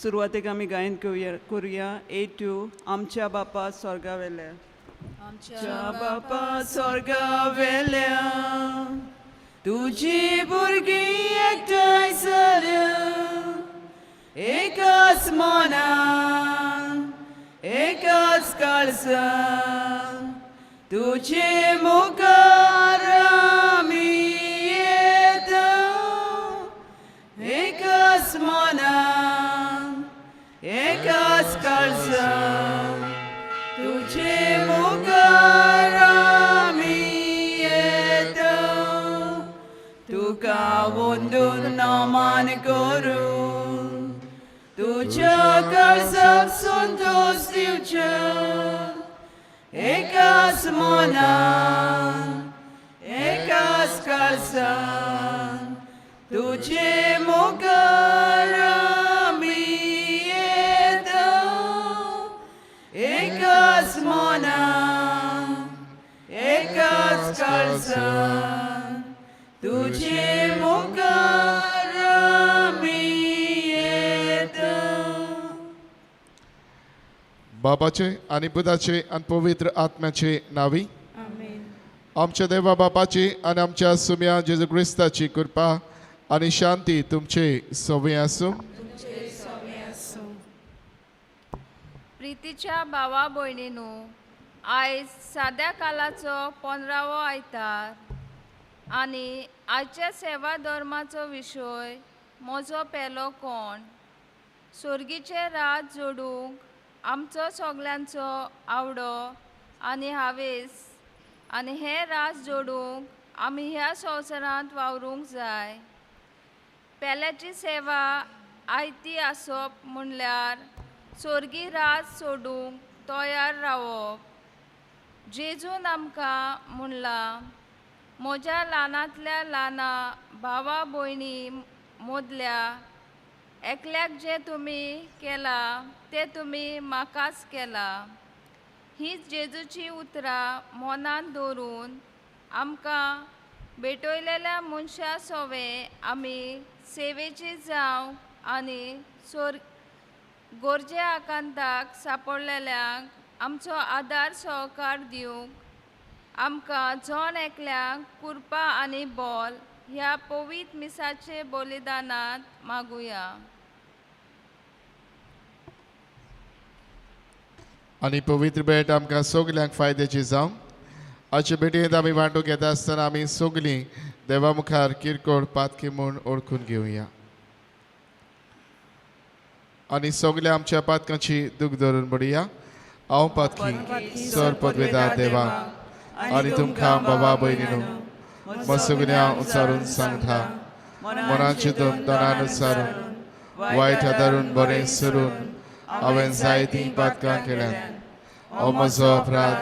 सुरवातेक आमी गायन करुया ए2 आमच्या बापा स्वर्गावेल्या. आमच्या बापा स्वर्गावेल्या तुजी भुरगीं एकठांय जाल्या एकाच मनान एकाच काळजान तुजे मुखार आमी येता एकाच मनान एकाच काळजान तुजे मुखार आमी येता तुका वंदून नमन करून तुज्या काळजाक संतोष दिवच्या एकाच मनान एकाच काळजान तुजे मुखार आमी येता एकाच मनान एकाच काळजान तुजे मुखार आमी येता. बापाचे आनी पुताचे आनी पवित्र आत्म्याचे नावी. आमच्या देवा बापाची आनी आमच्या सुम्या जेजू क्रिस्ताची कृपा आनी शांती तुमचे सवय आसूं. प्रितीच्या भावा भयणीनू, आयज साद्या कालाचो 15वो आयतार आनी आयच्या सेवा धर्माचो विशय म्हजो पेलो कोण. सोर्गीचे रात जोडूंक आमचो सगल्यांचो आवडो आनी हावेस आनी हे रास जोडूंक आमी ह्या संवसारांत वावरूंक जाय. पेल्याची सेवा आयती आसप म्हणल्यार सोर्गी राज सोडूंक तयार रावप. जेजून आमकां म्हणलां, म्हज्या ल्हानांतल्या ल्हाना भावा भयणी मदल्या एकल्याक जें तुमी केलां तें तुमी म्हाकाच केलां. हीच जेजूची उतरां मनांत दवरून आमकां भेटयलेल्या मनशां सोवे आमी सेवेची जावंक आनी गोरजे आकांताक सापडलेल्यांक आमचो आदार सहकार दिवंक आमकां जण एकल्यांक कृपा आनी बोल ह्या पवित्र मिसाचे बलिदानांत मागुया. आनी पवित्र भेट आमकां सगल्यांक फायद्याची जावं. आजचे भेटयेंत आमी वांटूंक येता आसतना आमी सगलीं देवा मुखार किरकोळ पातकी म्हूण ओळखून घेवया आनी सगल्या आमच्या पातकांची दूख धरून पडया. हांव पातकी सर पदवेदार देवा आनी तुमकां बाबा भयणीनू मसगण्या उचारून सांगता, मनाचे दोन तणान उचारून वायट आदारून बरें सरून हांवें जायतीं पातकां केल्यात. ओ म्हजो अपराध,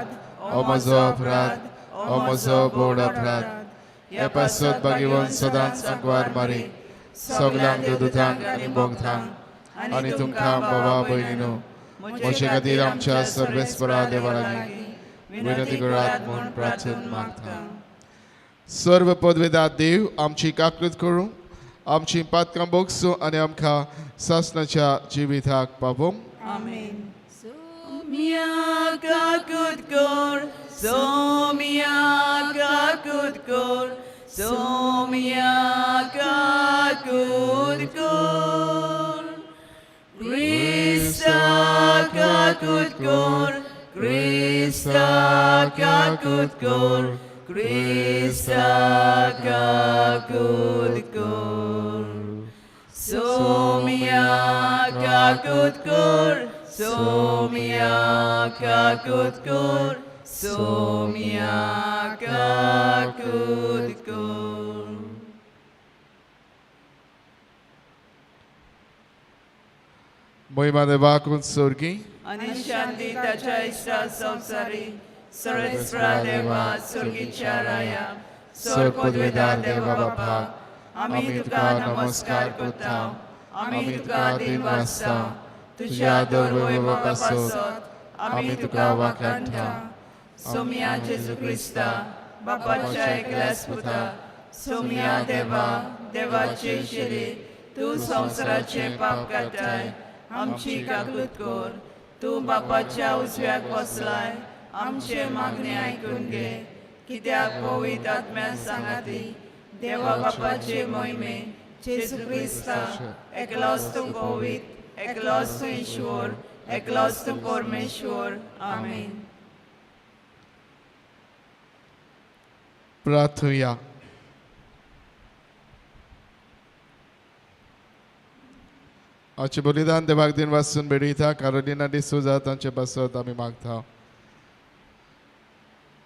ओ म्हजो अपराध, ओ म्हजो बोड अपराध. हे पासत भागीवन सदांच आंकवार मारी सगल्यांक दुदुतांक आनी बोगतांक आनी तुमकां बाबा भयणीनू म्हजे खातीर आमच्या सर्वेस्परा देवा लागीं विनंती करात म्हूण प्रार्थना मागता. सर्व पदवेदार देव आमची काकृत करूं, आमची पातकां बोगसूं आनी आमकां सासणाच्या जिविताक पावोवं. आमेन. सोम्या काकूत कर, सोम्या काकूत कर, सोम्या काकूत कर. क्रिस्ता काकूत कर, क्रिस्ता काकूत कर, क्रिस्ता काकूत कर. सोम्या काकूत कर, सोम्या काकूत कर, सोम्या काकूत कर. महिमा देवाकून स्वर्गी आनी शांती ताच्या इश्टा संवसारी. सर्वेस्परा देवा स्वर्गीच्या राया, सर पदवेदार देवा बापा, आमी तुका नमस्कार करता, आमी तुका दिन वाचता, तुझ्या दर पासत आमी तुका वाखाणटा. सोम्या जेजू क्रिस्ता बापाच्या एकल्याच पुता, सोम्या देवा देवाचे शिरे, तूं संवसाराचे पाप काडटाय, आमची काकूत कर. तूं बापाच्या उजव्याक बसलाय, आमचे मागणे आयकून घे. कित्याक पवित्र आत्म्या सांगाती देवा बापाचे मोहिमे जेजू क्रिस्ता एकलोच तूं पवित्र, एकलोच तूं ईश्वर, एकलोच तूं परमेश्वर. आमेन. प्रार्थुया. आमचें बलिदान देवाक दिन वासून भेटयता कारोलिना डिसोजा तांचे पासत आमी मागता.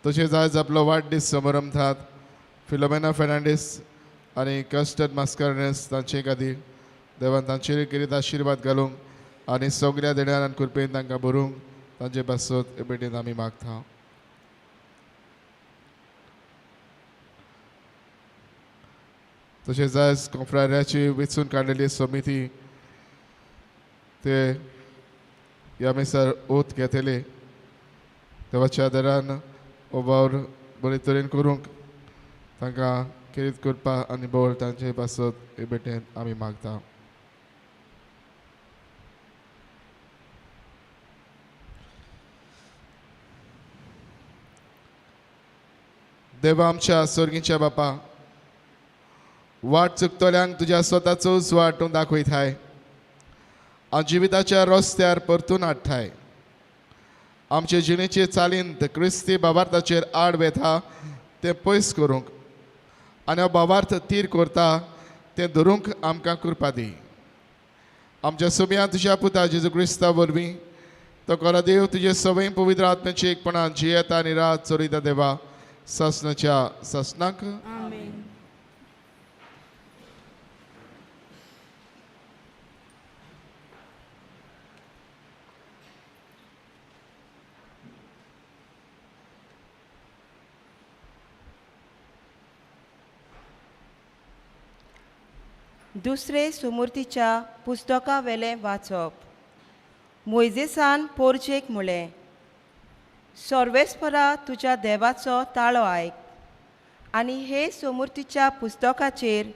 तशेंच आयज आपलो वाडदीस समारंभात फिलोमेना फेर्नांडीस आनी कस्टर्ड मास्करनेस तांचे खातीर देवान तांचेर करीत आशिर्वाद घालूंक आनी सगळ्या देण्यान आनी कृपेन तांकां भरूंक तांचे पासत भेटीन आमी मागता. तशेंच आयज कोंफ्राऱ्याची वेंचून काडलेली समिती ते ह्या मिसार ओत घेतले देवाच्या आदारान हो वावर बरे तरेन करूंक तांकां खेरीत करपा आनी बळ तांचे पासत हे भेटेन आमी मागता. देवा आमच्या स्वर्गीच्या बापा, वाट चुकतल्यांक तुज्या स्वताचोच वाट तूं दाखयताय आनी जिविताच्या रस्त्यार परतून हाडटाय. आमचे जिणेचे चालींत क्रिस्ती बाबार्थाचेर आड वेता तें पयस करूंक आनी हो बाबार्थ तीर करता तें धरूंक आमकां कृपा दी. आमच्या सुम्या तुज्या पुता जेजू क्रिस्ता वरवीं तो कोरा देव तुजे सवय पवित्र आत्म्याची एकपणान जियेता आनी रात चलयता देवा सासनाच्या सासनाक. आमेन. दुसरे सुमूर्तीच्या पुस्तकावेलें वाचप. मोयजेसान पोरजेक म्हळें, सर्वेस्परा तुज्या देवाचो ताळो आयक आनी हे सुमूर्तीच्या पुस्तकाचेर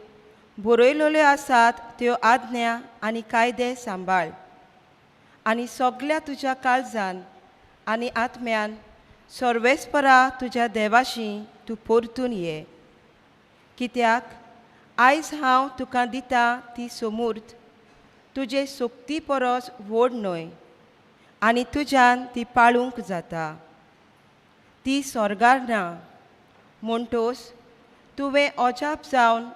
बरयलेल्यो आसात त्यो आज्ञा आनी कायदे सांबाळ आनी सगल्या तुज्या काळजान आनी आत्म्यान सर्वेस्परा तुज्या देवाशी तूं परतून ये. कित्याक आयज हांव तुका दिता ती सोमूर्त तुजे सोक्ती परस व्हड न्हय आनी तुज्यान ती पाळूंक जाता. ती स्वर्गार ना म्हणटोच तुवें अजाप जावन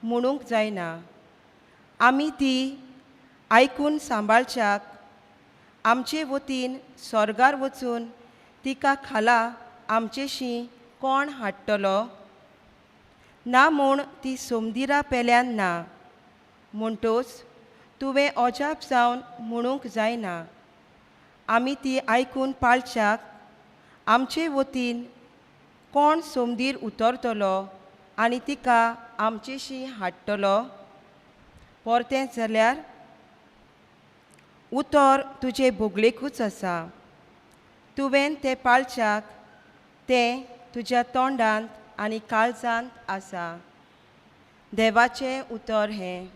म्हणूंक जायना. आमी ती आयकून सांबाळच्याक आमचे वतीन स्वर्गार वचून तिका खाला आमचेशी कोण हाडटलो? ना म्हूण ती सोमदिरा पेल्यान ना म्हणटोच तुवें अजाप जावन म्हणूंक जायना. आमी ती आयकून पाळच्याक आमचे वतीन कोण सोमदीर उतरतलो आनी तिका आमचेशी हाडटलो? परतें जाल्यार उतर तुजे बोगलेकूच आसा. तुवें तें पाळच्याक तें तुज्या तोंडांत आनी काळजांत आसा. देवाचें उतर हें.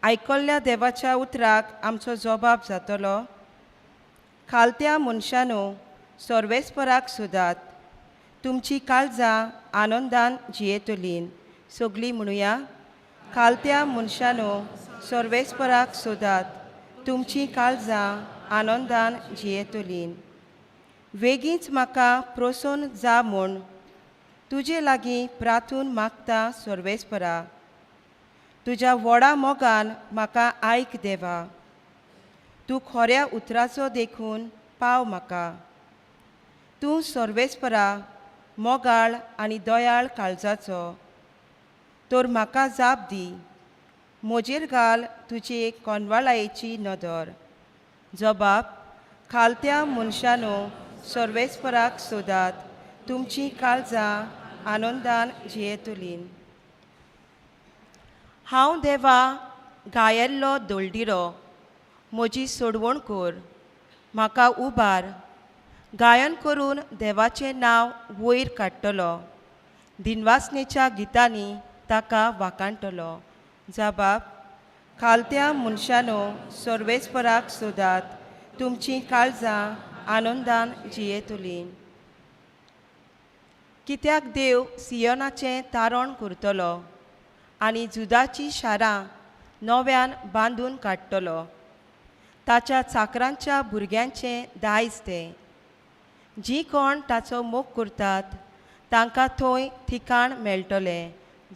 आयकल्ल्या देवाच्या उतराक आमचो जबाब जातलो. खालत्या मनशानो सर्वेस्पराक सोदात, तुमची काळजां आनंदान जियेतलीं. सगळीं म्हणुया, खालत्या मनशानो सर्वेस्पराक सोदात, तुमची काळजां आनंदान जियेतलीं. वेगींच म्हाका प्रोसोन जा म्हूण तुजे लागीं प्रार्थून मागता सर्वेस्परा. तुज्या व्हडा मोगान म्हाका आयक देवा. तूं खऱ्या उतराचो देखून पाव म्हाका. तूं सर्वेस्परा मोगाळ आनी दयाळ काळजाचो, तर म्हाका जाप दी. म्हजेर घाल तुजे कोनवाळायेची नदर. जबाब, खालत्या मनशानो सर्वेस्पराक सोदात, तुमची काळजां आनंदान जियेतलीं. हांव देवा गायल्लो दोलदिरो, म्हजी सोडवण कर, म्हाका उबार. गायन करून देवाचें नांव वयर काडटलो, दिनवासनेच्या गितांनी ताका वाखाणटलो. जबाब, खालत्या मनशानो सर्वेस्पराक सोदात, तुमचीं काळजां आनंदान जियेतलीं. कित्याक देव सियोनाचें तारण करतलो आनी जुदाचीं शारां नव्यान बांदून काडटलो. ताच्या चाकरांच्या भुरग्यांचें दायज तें. जीं कोण ताचो मोग करतात तांकां थंय ठिकाण मेळटलें.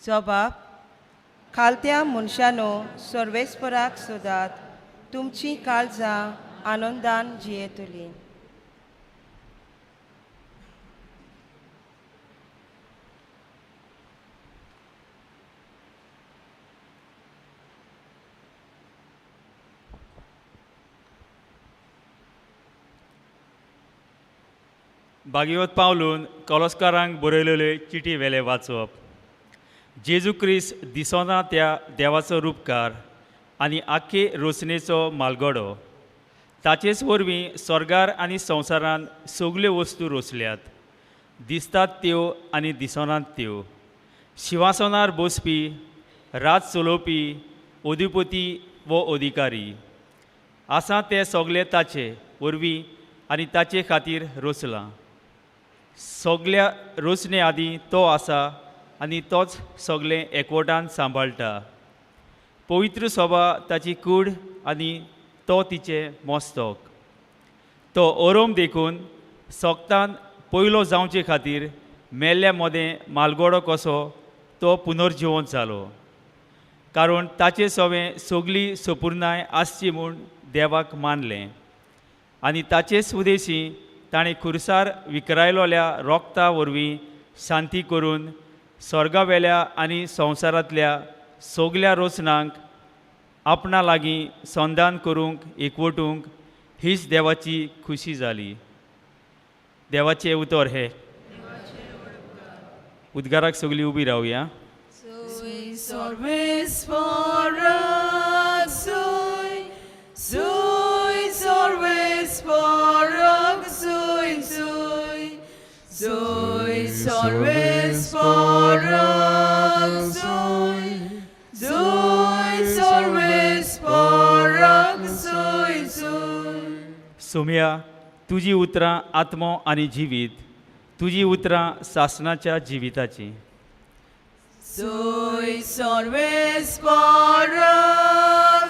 जबाब. खालत्या मनशानो सर्वेस्पराक सोदात, तुमचीं काळजां आनंदान जियेतलीं. भागीवत पावलून कॉलोस्कारांक बरयलेले चिटी वेले वाचप. जेजू क्रिस्त दिसना त्या देवाचो रुपकार आनी आख्खे रोसणेचो मालगडो. ताचेच वरवीं स्वर्गार आनी संवसारान सगल्यो वस्तू रोसल्यात, दिसतात त्यो आनी दिसनात त्यो. शिंवासनार बसपी, राज चलोवपी, अधिपती वो अधिकारी आसा ते सगळे ताचे वरवीं आनी ताचे खातीर रोसलां. सगल्या रोसणे आदीं तो आसा आनी तोच सगळें एकवटान सांबाळटा. पवित्र सभा ताची कूड आनी तो तिचें मस्तक. तो ओरोम देखून सोगतान पयलो जावचे खातीर मेल्ल्या मदें मालगोडो कसो तो पुनर्जिवंत जालो, कारण ताचे सवें सगली सपुर्नाय आसची म्हूण देवाक मानलें आनी ताचेच उदेशी ताणें खुरसार विकरायलोल्या रोगता वरवीं शांती करून स्वर्गावेल्या आनी संवसारांतल्या सगल्या रोचनांक आपणा लागीं संदान करूंक एकवटूंक हीच देवाची खुशी जाली. देवाचें उतर हें. उद्गाराक सगळीं उबी रावया. सोम्या, तुजी उतरां आत्मो आनी जिवीत, तुजी उतरां सासणाच्या जिविताचीं. Sui सर्वेस्पराक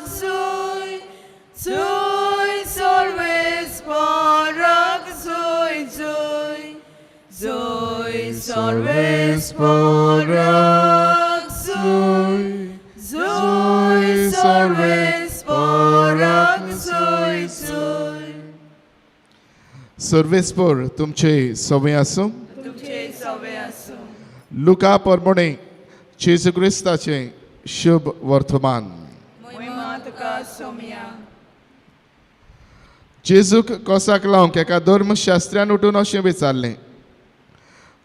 sui, sui सर्वेस्पराक sui sui, sui सर्वेस्पराक sui, sui सर्वेस्पराक sui sui. सर्वेस्पर तुमचे सवय आसूं. तुमचे सवय आसूं. लुका परमणे जेजू क्रिस्ताचें शुभ वर्तमान. मोहिमा तुका सोम्या. जेजूक कोसाक लावंक एका धर्मशास्त्र्यान उठून अशें विचारलें,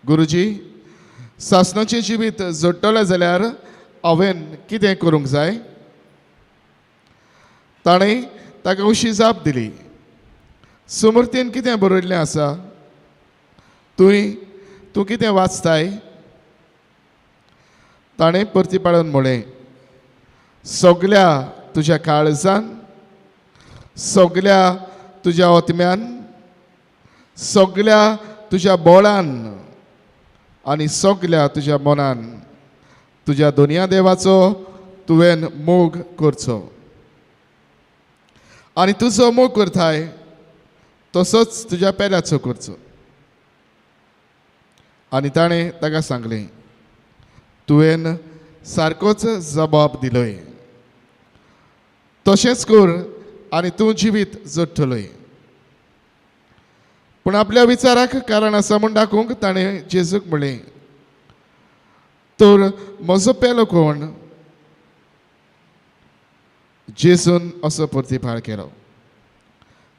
गुरुजी, सासणाचें जिवीत जोडटलें जाल्यार हांवें कितें करूंक जाय? ताणें ताका अशी जाप दिली, सुमूर्तीन कितें बरयल्लें आसा? तूं कितें वाचताय? ताणें परती पाळून म्हळें, सगल्या तुज्या काळजान, सगल्या तुज्या ओतम्यान, सगल्या तुज्या बोळान आनी सगल्या तुज्या मनान तुज्या दोनया देवाचो तुवें मोग करचो. आनी तुजो मोग करताय तसोच तुज्या पेल्याचो करचो. आनी ताणें ताका सांगलें, तुवें सारकोच जबाब दिलोय, तशेंच कर आनी तूं जिवीत जोडटलोय. पूण आपल्या विचाराक कारण आसा म्हूण दाखोवंक ताणें जेजूक म्हळें, तर म्हजो पेलो कोण? जेजून असो प्रतिभार केलो,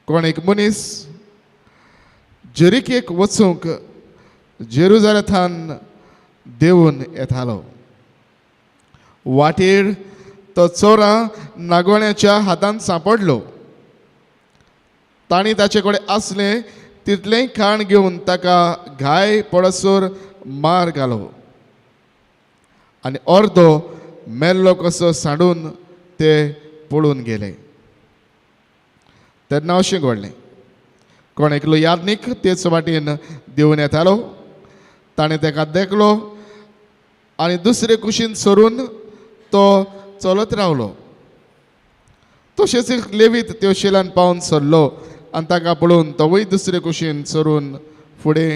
कोण एक मनीस जेरिकेक वचूंक जेरुजालेथान देवून येतालो. वाटेर तो चोरां नागोण्याच्या हातान सांपडलो. तांणी ताचे कडेन आसलें तितलेंय खाण घेवन ताका घाय पडसर मार घालो आनी अर्दो मेल्लो कसो सांडून ते पळून गेले. तेन्ना अशें घडलें, कोण एकलो याज्ञीक तेच वाटेन देंवन येतालो. ताणें ताका देखलो आनी दुसरे कुशीन सरून तो चलत रावलो. तशेंच एक लेवीत तेवशिल्यान पावन सरलो आनी ताका पळोवन तोवूय दुसरे कुशीन सरून फुडें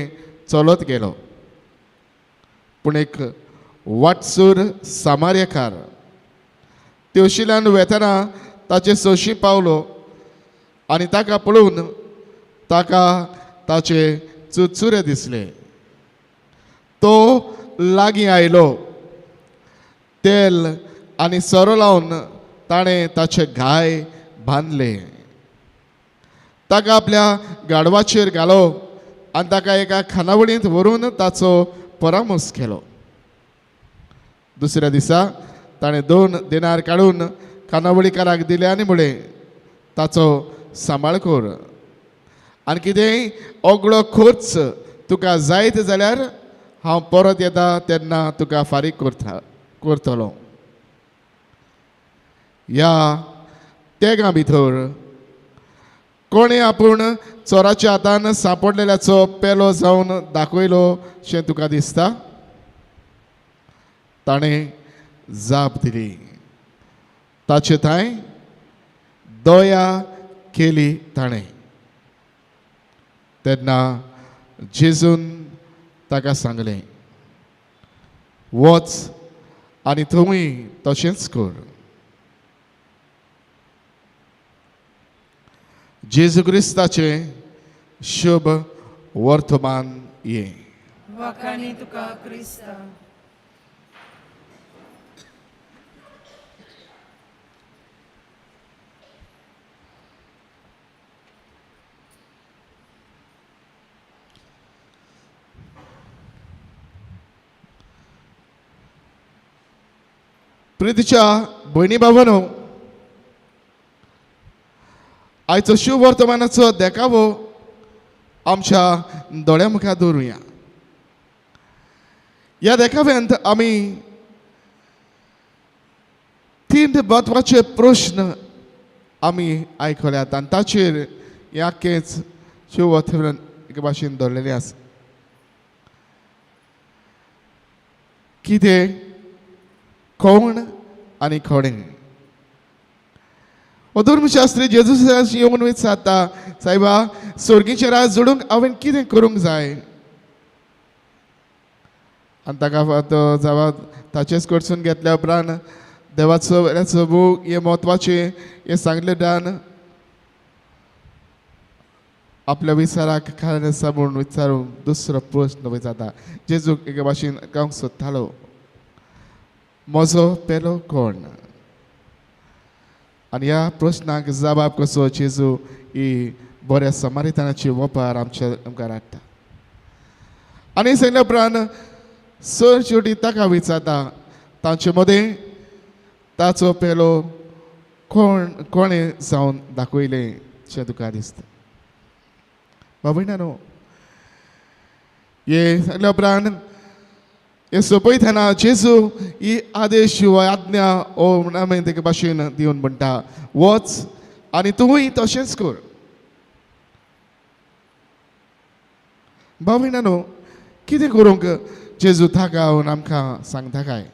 चलत गेलो. पूण एक वाटसूर सामार्यकार तेवशिल्यान वेतना ताचे सोशी पावलो आनी ताका पळोवन ताका ताचे चुरचुरे दिसले. तो लागीं आयलो, तेल आनी सोरो लावन ताणें ताचे घाय बांदले. ताका आपल्या गाडवाचेर घालो आनी ताका एका खानावळींत व्हरून ताचो परामर्श केलो. दुसऱ्या दिसा ताणें 2 दिनार काडून खानावळीकाराक दिले आनी म्हळें, ताचो सांबाळ कर आनी कितेंय ओगळो खर्च तुका जायत जाल्यार हांव परत येता तेन्ना तुका फारीक करतलो. ह्या तेगां भितर कोणें आपूण चोराच्या हातान सांपडलेल्याचो पेलो जावन दाखयलो शें तुका दिसता? ताणें जाप दिली, ताचे थंय दया केली ताणें. तेन्ना जेजून ताका सांगलें, वच आनी तुवूय तशेंच कर. जेजू क्रिस्ताचें शुभ वर्तमान हें. वाखाणी तुका क्रिस्ता. प्रितीच्या भयणी भावानो, आयचो शुभ वर्तमानाचो देखावो आमच्या दोळ्या मुखार दवरुया. ह्या देखाव्यांत आमी 3 म्हत्वाचे प्रश्न आमी आयकल्यात आनी ताचेर हें आख्खेंच शुभ वर्तमान एके भाशेन दवरलेलें आसा. कितें, कोण आनी कोणें. हो धर्मशास्त्री जेजू येवन विचारता, सायबा, स्वर्गीचें राज जोडूंक हांवें कितें करूंक जाय? आनी ताका तो जावा ताचेच कडसून घेतल्या उपरांत देवाचो वेल्याचो बूक हें म्हत्वाचें हें सांगलें उपरांत आपल्या विचाराक कारण आसा म्हूण विचारून दुसरो प्रस्न विचारता. जेजूक एके भाशेन गावंक सोदतालो, म्हजो पेलो कोण? आनी ह्या प्रश्नाक जबाब कसो जेजू ही बऱ्या समारितानाची वपार आमच्या मुखार हाडटा. आनी सांगल्या उपरांत सर शेवटी ताका विचारता, तांचे मदें ताचो पेलो कोण कोणें जावन दाखयलें शें तुका दिसता? बाबा न्हू हे सांगल्या उपरांत हे सोंपयतना जेजू ही आदेश वा आज्ञा ओ आमी तेका भाशेन दिवन म्हणटा, वच आनी तुवूय तशेंच कर. भाव भयणांनो, कितें करूंक जेजू ताका आमकां सांगता काय?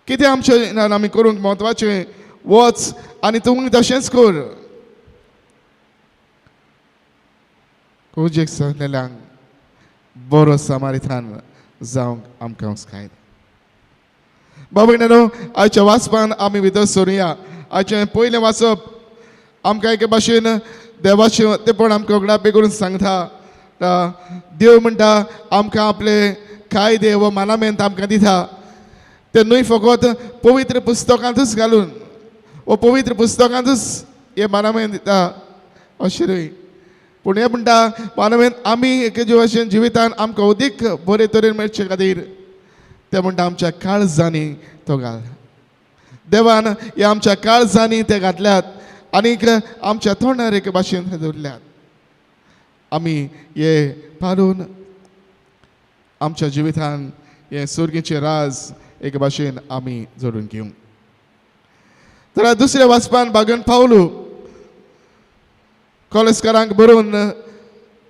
कितें आमचें आमी करूंक म्हत्वाचें? वच आनी तूं तशेंच कर. कोजेक सांगलेल्यांक बरो समारितान जावंक आमकां हुस्कायता. भाव भयणांनो, आयच्या वाचपान आमी भितर सरुया. आयचें पयलें वाचप आमकां एके भाशेन देवाचें तेपण आमकां उगडापे करून सांगता. देव म्हणटा आमकां आपले कायदे वा मानामेंत आमकां दिता, ते न्हय फकत पवित्र पुस्तकांतूच घालून वा पवित्र पुस्तकांतूच हे मानामेंत दिता अशें न्हय, पूण हें म्हणटा मानामेंत आमी एके भाशेन जिवितान आमकां अदीक बरे तरेन मेळचे खातीर ते म्हणटा आमच्या काळजांनी तो घाल. देवान हे आमच्या काळजांनी ते घातल्यात आनीक आमच्या तोंडार एके भाशेन दवरल्यात. आमी हे पाळून आमच्या जिवितान हे सुर्गीचे राज एके भाशेन आमी जोडून घेवंक. जाल्यार दुसऱ्या वाचपान बागन पावलू कॉलेजकारांक बरोवन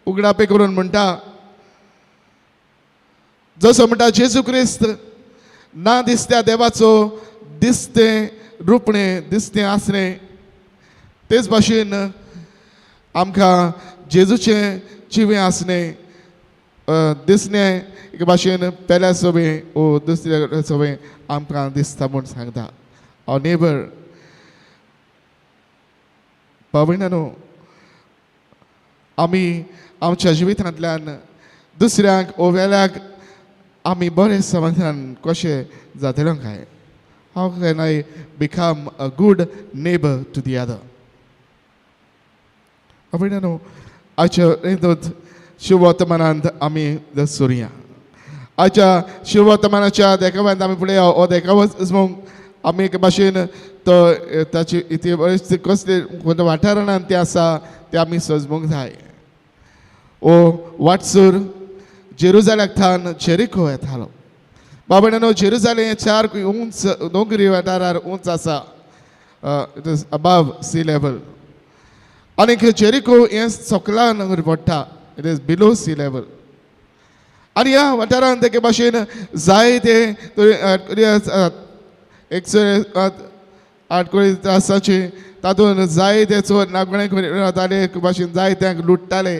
उगडापे करून म्हणटा, जसो म्हणटा जेजू क्रिस्त ना दिसत्या देवाचो दिसतें रुपणें दिसतें आसणें, तेच भाशेन आमकां जेजूचें जिवें आसणें दिसणें एके भाशेन पेल्या सोबें ओ दुसऱ्या सोबें आमकां दिसता म्हूण सांगता. हांव नेबर भावयणानो, आमी आमच्या जिवितांतल्यान दुसऱ्यांक ओ वेल्याक आमी बरें समाधान कशें जातलें काय? How can I become a good neighbour to the other? भावयणानो, आयच्या हेतूंत शिववर्तमानांत आमी दसुरया. आयच्या शिववर्तमानाच्या देखाव्यांत आमी पळया, हो देखावो म्हूण आमी एके भाशेन तो ताची ती कसली कोणत्या वाठारांत तें आसा तें आमी सजमूंक जाय. ओ वाटसूर जेरुजाल्याक थावन जेरिको येतालो. बाबांनो, जेरुजालें हें 4 उंच दोंगरी वाठारार उंच आसा, it is above sea level. आनीक जेरिको हें सकला नगर पडटा, it is below sea level. आनी ह्या वाठारांत एके भाशेन जाय ते 108 कोळी त्रासाची तातूंत जाय ते चोर नागणे रावताले, एके भाशेन जाय ते लुट्टाले.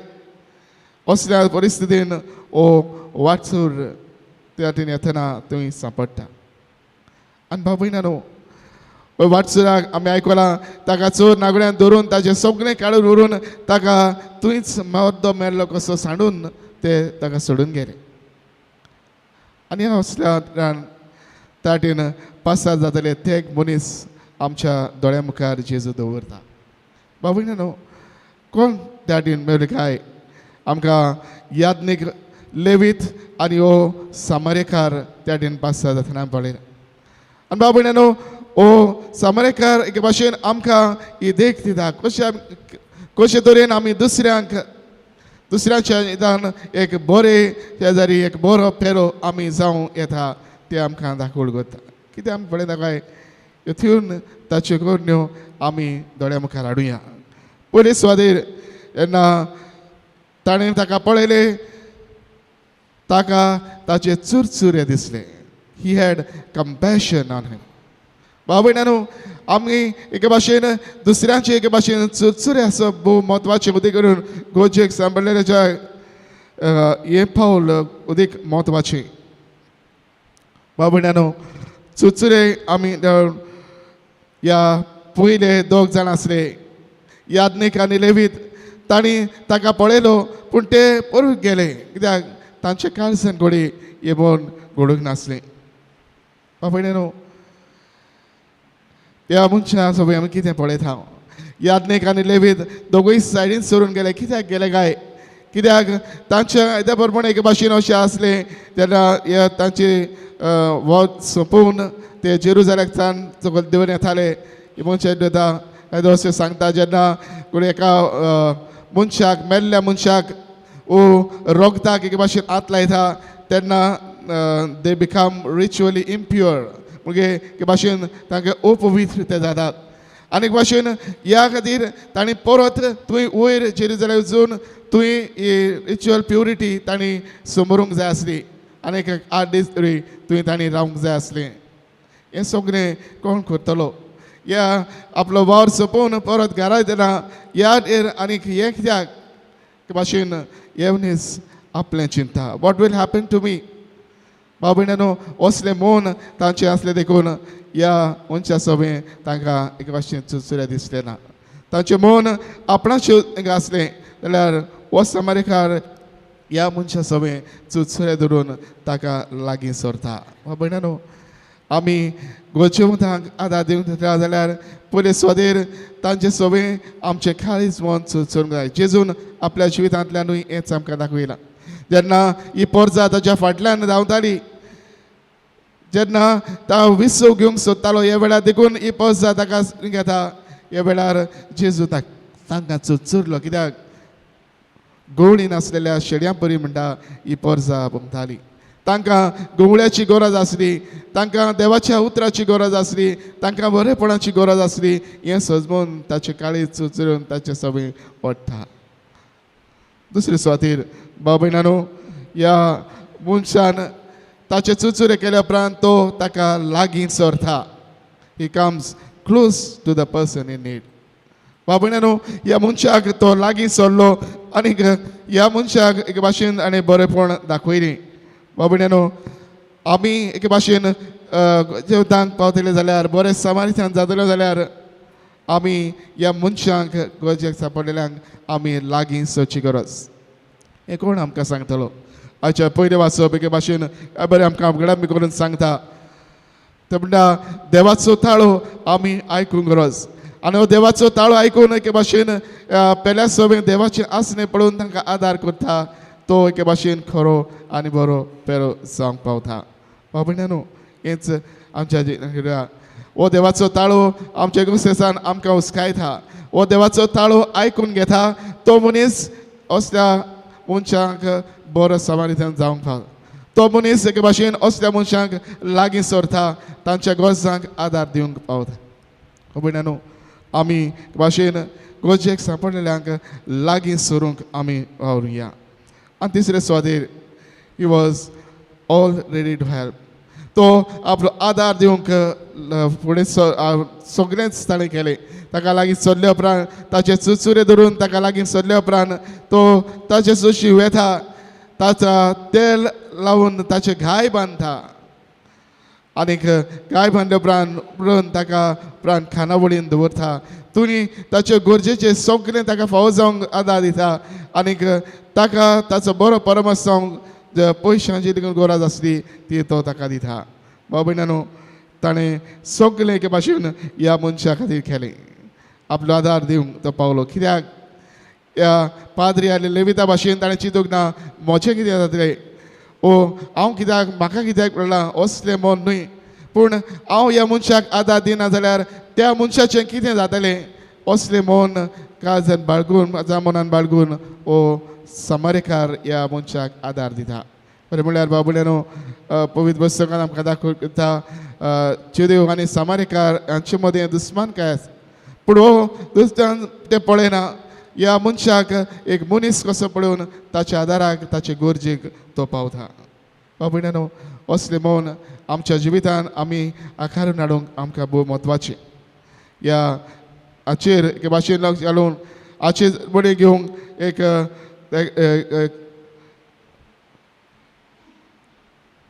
असल्या परिस्थितीन ओ वाटसूर त्या वाटेन येतना थंय सांपडटा. आनी भाव भयणानो, वाटसुराक आमी आयकलां ताका चोर नागड्यान धरून ताचें सगळें काडून व्हरून ताका थंयच मर्दो मेल्लो कसो सांडून ते ताका सोडून गेले. आनी असल्या ताटेन पासार जातले ते एक मनीस आमच्या दोळ्या मुखार जेजू दवरता. भाव भयणानो, कोण त्या मेळ्ळे काय? आमकां याज्ञीक लेवीत आनी हो सामारेकार त्या पासार जातना पळयला. आनी भाव भयणानो, ओ सामारेकार एके भाशेन आमकां ही देख दिता कशे कशे तरेन आमी दुसऱ्यांक दुसऱ्यांच्या निदान एक बरें शेजारी, एक बरो पेरो आमी जावं येता तें आमकां दाखोवंक करता. कितें आमी पळयता काय? थंय ताच्यो करण्यो आमी दोळ्या मुखार हाडुया. पयले सुवातेर जेन्ना ताणें ताका पळयलें, ताका ताचे चुरचुरे दिसले. He had compassion on him. भाव भयणानो, आमी एके भाशेन दुसऱ्यांचे एके भाशेन चुरचुरे आसप भोव म्हत्वाचें. उदीक करून गोजेक सांबाळलेल्याच्या हें पावल उदीक म्हत्वाचें. भाव भयणानो, चुरचुरे आमी ह्या पयले दोग जाण आसले याज्ञीक आनी लेवीत, तांणी ताका पळयलो पूण ते परत गेले कित्याक तांचे काळजान घोडी येवन घडूंक नासलें. भाव भयणानो, त्या मनशा सोबय आमी कितें पळयता? याज्ञीक आनी लेवीत दोगूय सायडीन सरून गेले. कित्याक गेले काय? कित्याक तांच्या येद्या प्रमाणे एके भाशेन अशें आसलें तेन्ना ह्या तांची वत सोंपोवन ते जेरुजाल्याक सान सकयल देंवन येताले. मनशां येता अशें सांगता, जेन्ना कोणी एका मनशाक, मेल्ल्या मनशाक ओ रोगताक एके भाशेन हात लायता तेन्ना they become ritually impure, म्हणजे एके भाशेन तांकां अपवित्र ते जातात. आनी एक भाशेन ह्या खातीर तांणी परत थंय वयर जेरुजाल्याक वचून थंय ही रिच्युअल प्युरिटी तांणी समरूंक जाय आसली आनी एक 8 दीस तरी थंय तांणी रावंक जाय आसलें. हें सगळें कोण करतलो? ह्या आपलो वावर सोंपोवन परत घरा येतना ह्या आनीक हें कित्याक भाशेन हे मनीस आपलें चिंता, what will happen to me. भाव भयणानो, असलें मन तांचें आसलें देखून ह्या मनशा सोबें तांकां एके भाशेन चुरचुरे दिसलें ना. तांचें मन आपणाचें आसलें जाल्यार हो समारेकार ह्या मनशा सोबें चुरचुरे धरून ताका लागीं सरता. भाव भयणानो, आमी गोरजेवंतांक आदार दिवंक जाता जाल्यार पयले सुवातेर तांचे सोबें आमचें काळीज मन चुरचुरूंक जाय. जेजून आपल्या जिवितांतल्यानूय हेंच आमकां दाखयलां. जेन्ना ही पोरजा ताच्या फाटल्यान धांवताली, जेन्ना तो विसव घेवंक सोदतालो ह्या वेळार देखून ही पोरजा ताका घेता, ह्या वेळार जेजू तांकां चुरचुरलो कित्याक गोवणी नासलेल्या शेड्यां परी म्हणटा ही पोरजा भोंवताली. तांकां गुंवळ्याची गरज आसली, तांकां देवाच्या उतराची गरज आसली, तांकां बरेपणाची गरज आसली. हें सजमून ताचे काळीज चुचरून ताचे सगळें पडटा. दुसरे सुवातेर भाव भयणांनो, ह्या मनशान ताचे चुचुरे केल्या उपरांत तो ताका लागीं सरता. He comes close to the person in need. भाव भयणांनो, ह्या मनशाक तो लागीं सरलो आनीक ह्या मनशाक एके भाशेन आनी बरेपण दाखयलें. भाव भयणांनो, आमी एके भाशेन जेवतांक पावतले जाल्यार, बरें समाधान जातले जाल्यार आमी ह्या मनशांक गरजेक सांपडलेल्यांक आमी लागीं सरची गरज. हें कोण आमकां सांगतलो? आयच्या पयलें वाचप एके भाशेन बरें आमकां घडामी करून सांगता. ते म्हणटा देवाचो ताळो आमी आयकूंक गरज. आनी हो देवाचो ताळो आयकून एके भाशेन पेल्या सगळें देवाचें आसणें पळोवन तांकां आदार करता. तो एके भाशेन खरो आनी बरो पेरो जावंक पावता. भाव भयणांनो, हेंच आमच्या जिवितांत हो देवाचो ताळो आमच्या गुस्तेसान आमकां हुस्कायता. हो देवाचो ताळो आयकून घेता तो मनीस असल्या मनशांक बरो समाधान जावंक पावता. तो मनीस एके भाशेन असल्या मनशांक लागीं सरता, तांच्या गरजांक आदार दिवंक पावता. भयणांनो, आमी भाशेन गरजेक सांपडलेल्यांक लागीं सरूंक आमी वावरुया. आनी तिसरे सुवातेर he was all ready to help. तो आपलो आदार दिवंक फुडें सगळेंच ताणें केलें. ताका लागीं सरले उपरांत ताचे चुचुरे धरून ताका लागीं सरले उपरांत तो ताचे सुशी वेता, ताचा तेल लावन ताचे घाय बांदता आनीक घाय बांदले उपरांत उपरांत ताका उपरांत खानावळीन दवरता. तुमी ताचे गरजेचे सगळें ताका फावो जावंक आदार दिता आनीक ताका ताचो बरो परामर्श जावंक पयशांची देखून गरज आसली ती तो ताका दिता. भाव भयणांनो, ताणें सगळें एके भाशेन ह्या मनशा खातीर केलें. आपलो आदार दिवंक तो पावलो. कित्याक ह्या पाद्री आनी लेविता भाशेन ताणें चिंतूंक ना म्हजें कितें जातलें, ओ हांव कित्याक, म्हाका कित्याक पडलां असलें मन न्हय, पूण हांव ह्या मनशाक आदार दिना जाल्यार त्या मनशाचें कितें जातलें असलें मन काळजान बाळगून, म्हज्या मनान बाळगून ओ समारेकार ह्या मनशाक आदार दिता. बरें म्हणल्यार भाव भयणांनो, पवित्र पुस्तकान आमकां दाखयता ज्युदेव आनी समारेकार हांचे मदें दुस्मान काय आसा, पूण हो दुसऱ्यान तें पळयना. ह्या मनशाक एक मनीस कसो पळोवन ताच्या आदाराक ताचे गरजेक तो पावता. भाव भयणांनो, असलें मन आमच्या जिवितान आमी आकारून हाडूंक आमकां भोव म्हत्वाचें. ह्या हाचेर एके भाशेन लक्ष घालून हाचेर बडी घेवंक एक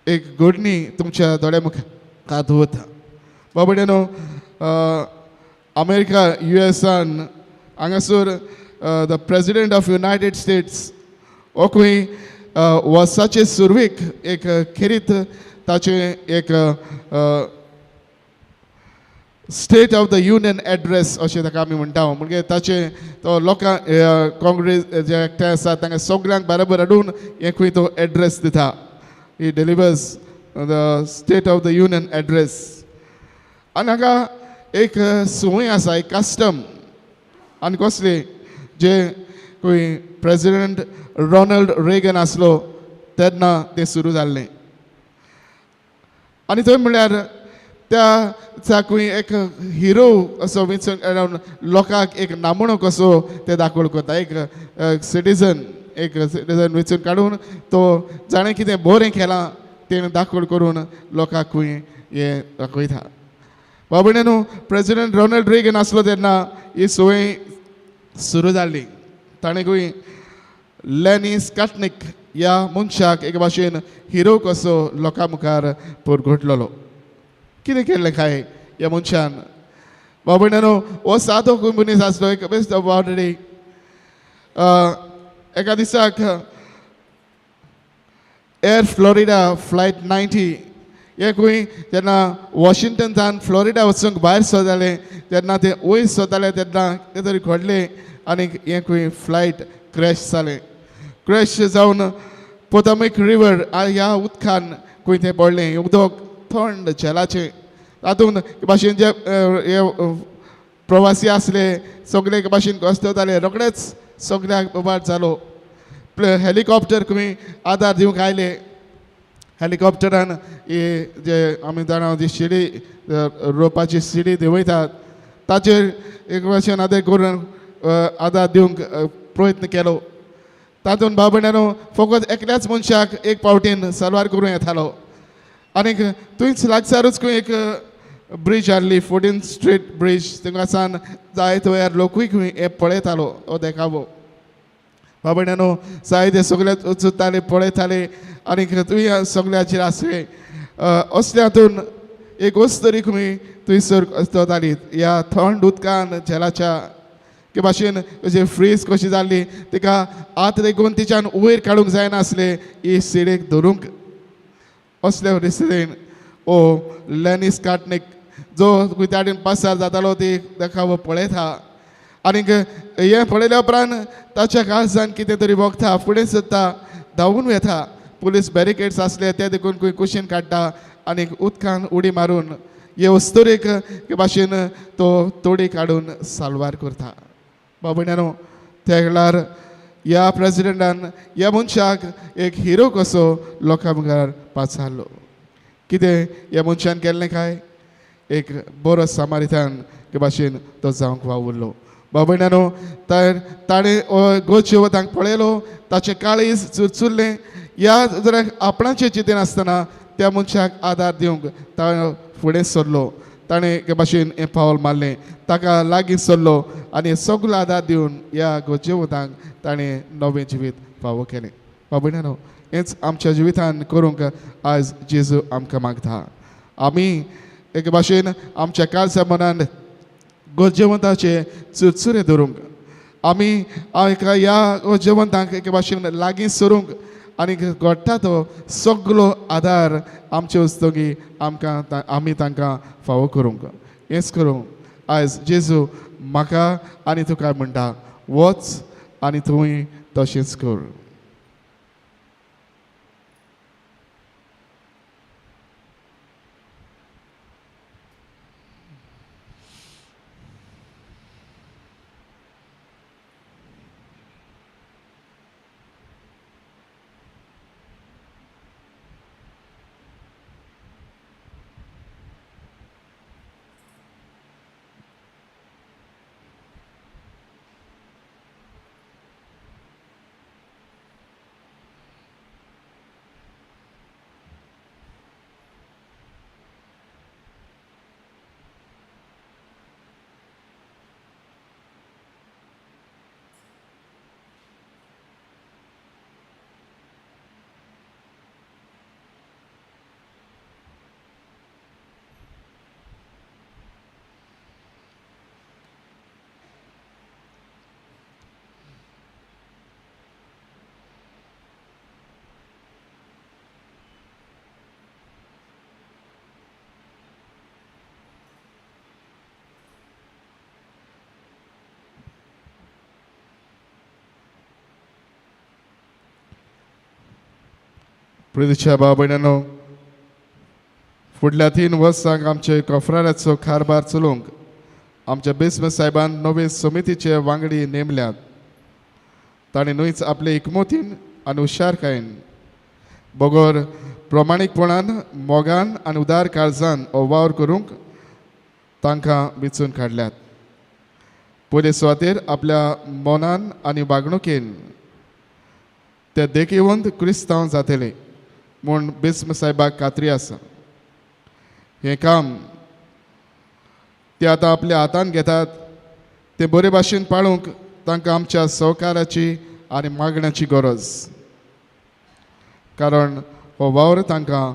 एक घडणी तुमच्या दोळ्या मुखार दवरता. भाव भयणांनो, अमेरिका युएसान हांगासर the president of United States हो खंय वर्साचे सुरवेक एक खेरीत ताचें एक state of the union address अशें ताका आमी म्हणटा. म्हणजे ताचें तो लोकांक काँग्रेस जे एकठांय आसा तांकां सगळ्यांक बराबर हाडून हें खंय तो एड्रेस दिता. He delivers the state of the union address. आनी हांगा एक संवय आसा, एक कस्टम. आनी कसली जे खंय प्रेजिडेंट रोनाल्ड रेगन आसलो तेन्ना तें सुरू जाल्लें. आनी थंय म्हणल्यार त्या दिसा खंय एक हिरो असो विंचून लोकांक एक नामणो कसो ते दाखोवण करता. एक सिटीजन, एक सिटीजन विंचून काडून तो जाणें कितें बरें केलां तेणें दाखोवण करून लोकांकूय हें दाखयता. भाव भयणांनो, प्रेजिडेंट रोनाल्ड रेगन आसलो तेन्ना ही संवय सुरू जाल्ली. ताणें खंय लॅनी स्काटनीक ह्या मनशाक एके भाशेन हिरो कसो लोकां मुखार परगटलेलो. कितें केल्लें काय ह्या मनशान? भाव भयणांनो, हो सादो खंय मनीस आसलो, एक बेस्ट ऑर्डिनरी. एका दिसाक एअर फ्लोरिडा फ्लायट 90 हे खंय जेन्ना वॉशिंग्टनसान फ्लोरिडा वचूंक भायर सरताले तेन्ना ते वयर सरताले तेन्ना कितें तरी घडलें आनी हें खंय फ्लायट क्रॅश जालें. क्रॅश जावन पोटोमॅक रिवर ह्या उदकान खंय तें पडलें. उदक थंड झेलाचें, तातूंत भाशेन जे हे प्रवासी आसले सगळे एके भाशेन घसरताले. रोखडेच सगळ्याक बोबाट जालो. हेलिकॉप्टर खंय आदार दिवंक आयले. हेलिकॉप्टरान ही जे आमी जाणा जी शिडी रोवपाची शिडी देंवयतात ताचेर एक भाशेन आदार करून आदार दिवंक प्रयत्न केलो. तातूंत भाव भयणांनो फकत एकल्याच मनशाक एक पावटीन सलवार करूं येतालो आनीक थंयच लागसारूच खंय एक ब्रीज आहली 14 स्ट्रीट ब्रीज थिंगासान जायते वयर लोकूय खंय हे पळयतालो हो देखावो. भाव भयणांनो जायते सगळे चुत्ताले पळयताले आनीक थंय सगळ्याचेर आसले. असल्या हातून एक वस्त तरी खंय थंयसर जाली ह्या थंड उदकान झेलाच्या के भाशेन अशें फ्रीज कशी जाल्ली तिका आत लेगून तिच्यान वयर काडूंक जायनासलें ही सिडेक धरूंक. असल्या परिस्थितीन ओ लॅनीस काटनीक जो ताणें पासार जातालो ती देखावो पळयता आनीक हें पळयल्या उपरांत ताच्या काळजान कितें तरी वखता फुडें सरता धांवून वता. पुलीस बॅरिकेड्स आसले ते देखून खंय कुशीन काडटा आनीक उदकान उडी मारून हे वस्तुरेक हे भाशेन तो तोडी काडून साल्वार करता. भाव भयणांनो त्या वेळार ह्या प्रेजिडेंटान ह्या मनशाक एक हिरो कसो लोकां मुखार पाचारलो. कितें ह्या मनशान केल्लें काय एक बरो सामारितान हे भाशेन तो जावंक वावुरलो. भाव भयणांनो तर ताणें गोरजेवतांक पळयलो ताचें काळीज चुरचुरलें. ह्या जर आपणाचें चिंतन आसतना त्या मनशाक आदार दिवंक ताणें फुडें सरलो. ताणें एके भाशेन हें पावल मारलें ताका लागीं सरलो आनी सगलो आदार दिवन ह्या गरजेवतांक ताणें नवें जिवीत फावो केलें. भाव भयणांनो हेंच आमच्या जिवितान करूंक आयज जेजू आमकां मागता. आमी एके भाशेन आमच्या काळजा मनान गरजेवंताचे चुरचुरे धरूंक आमी एका ह्या गरजेवंतांक एके भाशेन लागीं सरूंक आनी घडटा तो सगलो आदार आमचे वस्तुगी आमकां आमी तांकां फावो करूंक. हेंच करूंक आयज जेजू म्हाका आनी तुका म्हणटा वच आनी तुवें तशेंच कर. प्रितीच्या भाव भयणांनो फुडल्या 3 वर्सांक आमचे कोफराळ्याचो कारभार चलोवंक आमच्या बिस्म साहेबान नवे समितीचे वांगडी नेमल्यात. ताणें न्हूच आपले एकमतीन आनी हुशारकायेन बगर प्रमाणीकपणान मोगान आनी उदार काळजान हो वावर करूंक तांकां विचून काडल्यात. पयले सुवातेर आपल्या मनान आनी वागणुकेन ते देखीवंत क्रिस्तांव जातले म्हूण बिस्म साहेबाक खात्री आसा. हें काम ते आतां आपल्या हातान घेतात ते बरे भाशेन पाळूंक तांकां आमच्या सहकाराची आनी मागण्याची गरज, कारण हो वावर तांकां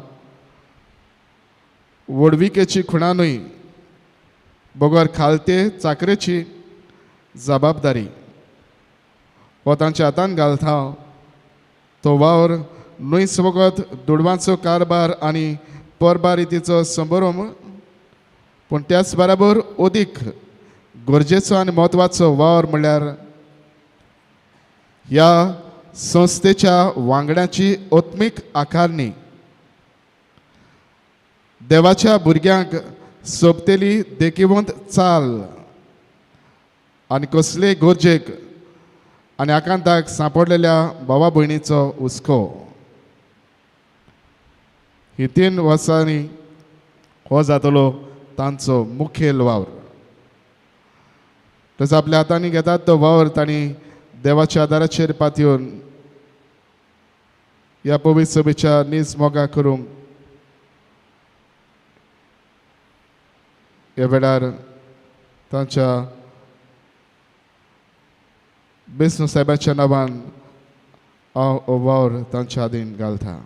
व्हडविकेची खुणा न्हय बगर खालते चाकरेची जबाबदारी. हो तांच्या हातान घालता तो वावर न्हय फकत दुडवांचो कारभार आनी परबारितीचो संभ्रम, पूण त्याच बराबर अदीक गरजेचो आनी म्हत्वाचो वावर म्हणल्यार ह्या संस्थेच्या वांगड्याची आत्मीक आकारणी, देवाच्या भुरग्यांक सोबतेली देखीवंत चाल आनी कसलेय गरजेक आनी आकांताक सांपडलेल्या भावा भयणीचो हुस्को. ही 3 वर्सांनी हो जातलो तांचो मुखेल वावर. तसो आपल्या हातांनी घेतात तो वावर तांणी देवाच्या आदाराचेर पातयेवन ह्या पवित्र सभेच्या नीज मोगा करूंक ह्या वेळार तांच्या बिस्नु साहेबाच्या नांवान हांव हो वावर तांच्या आदीन घालता.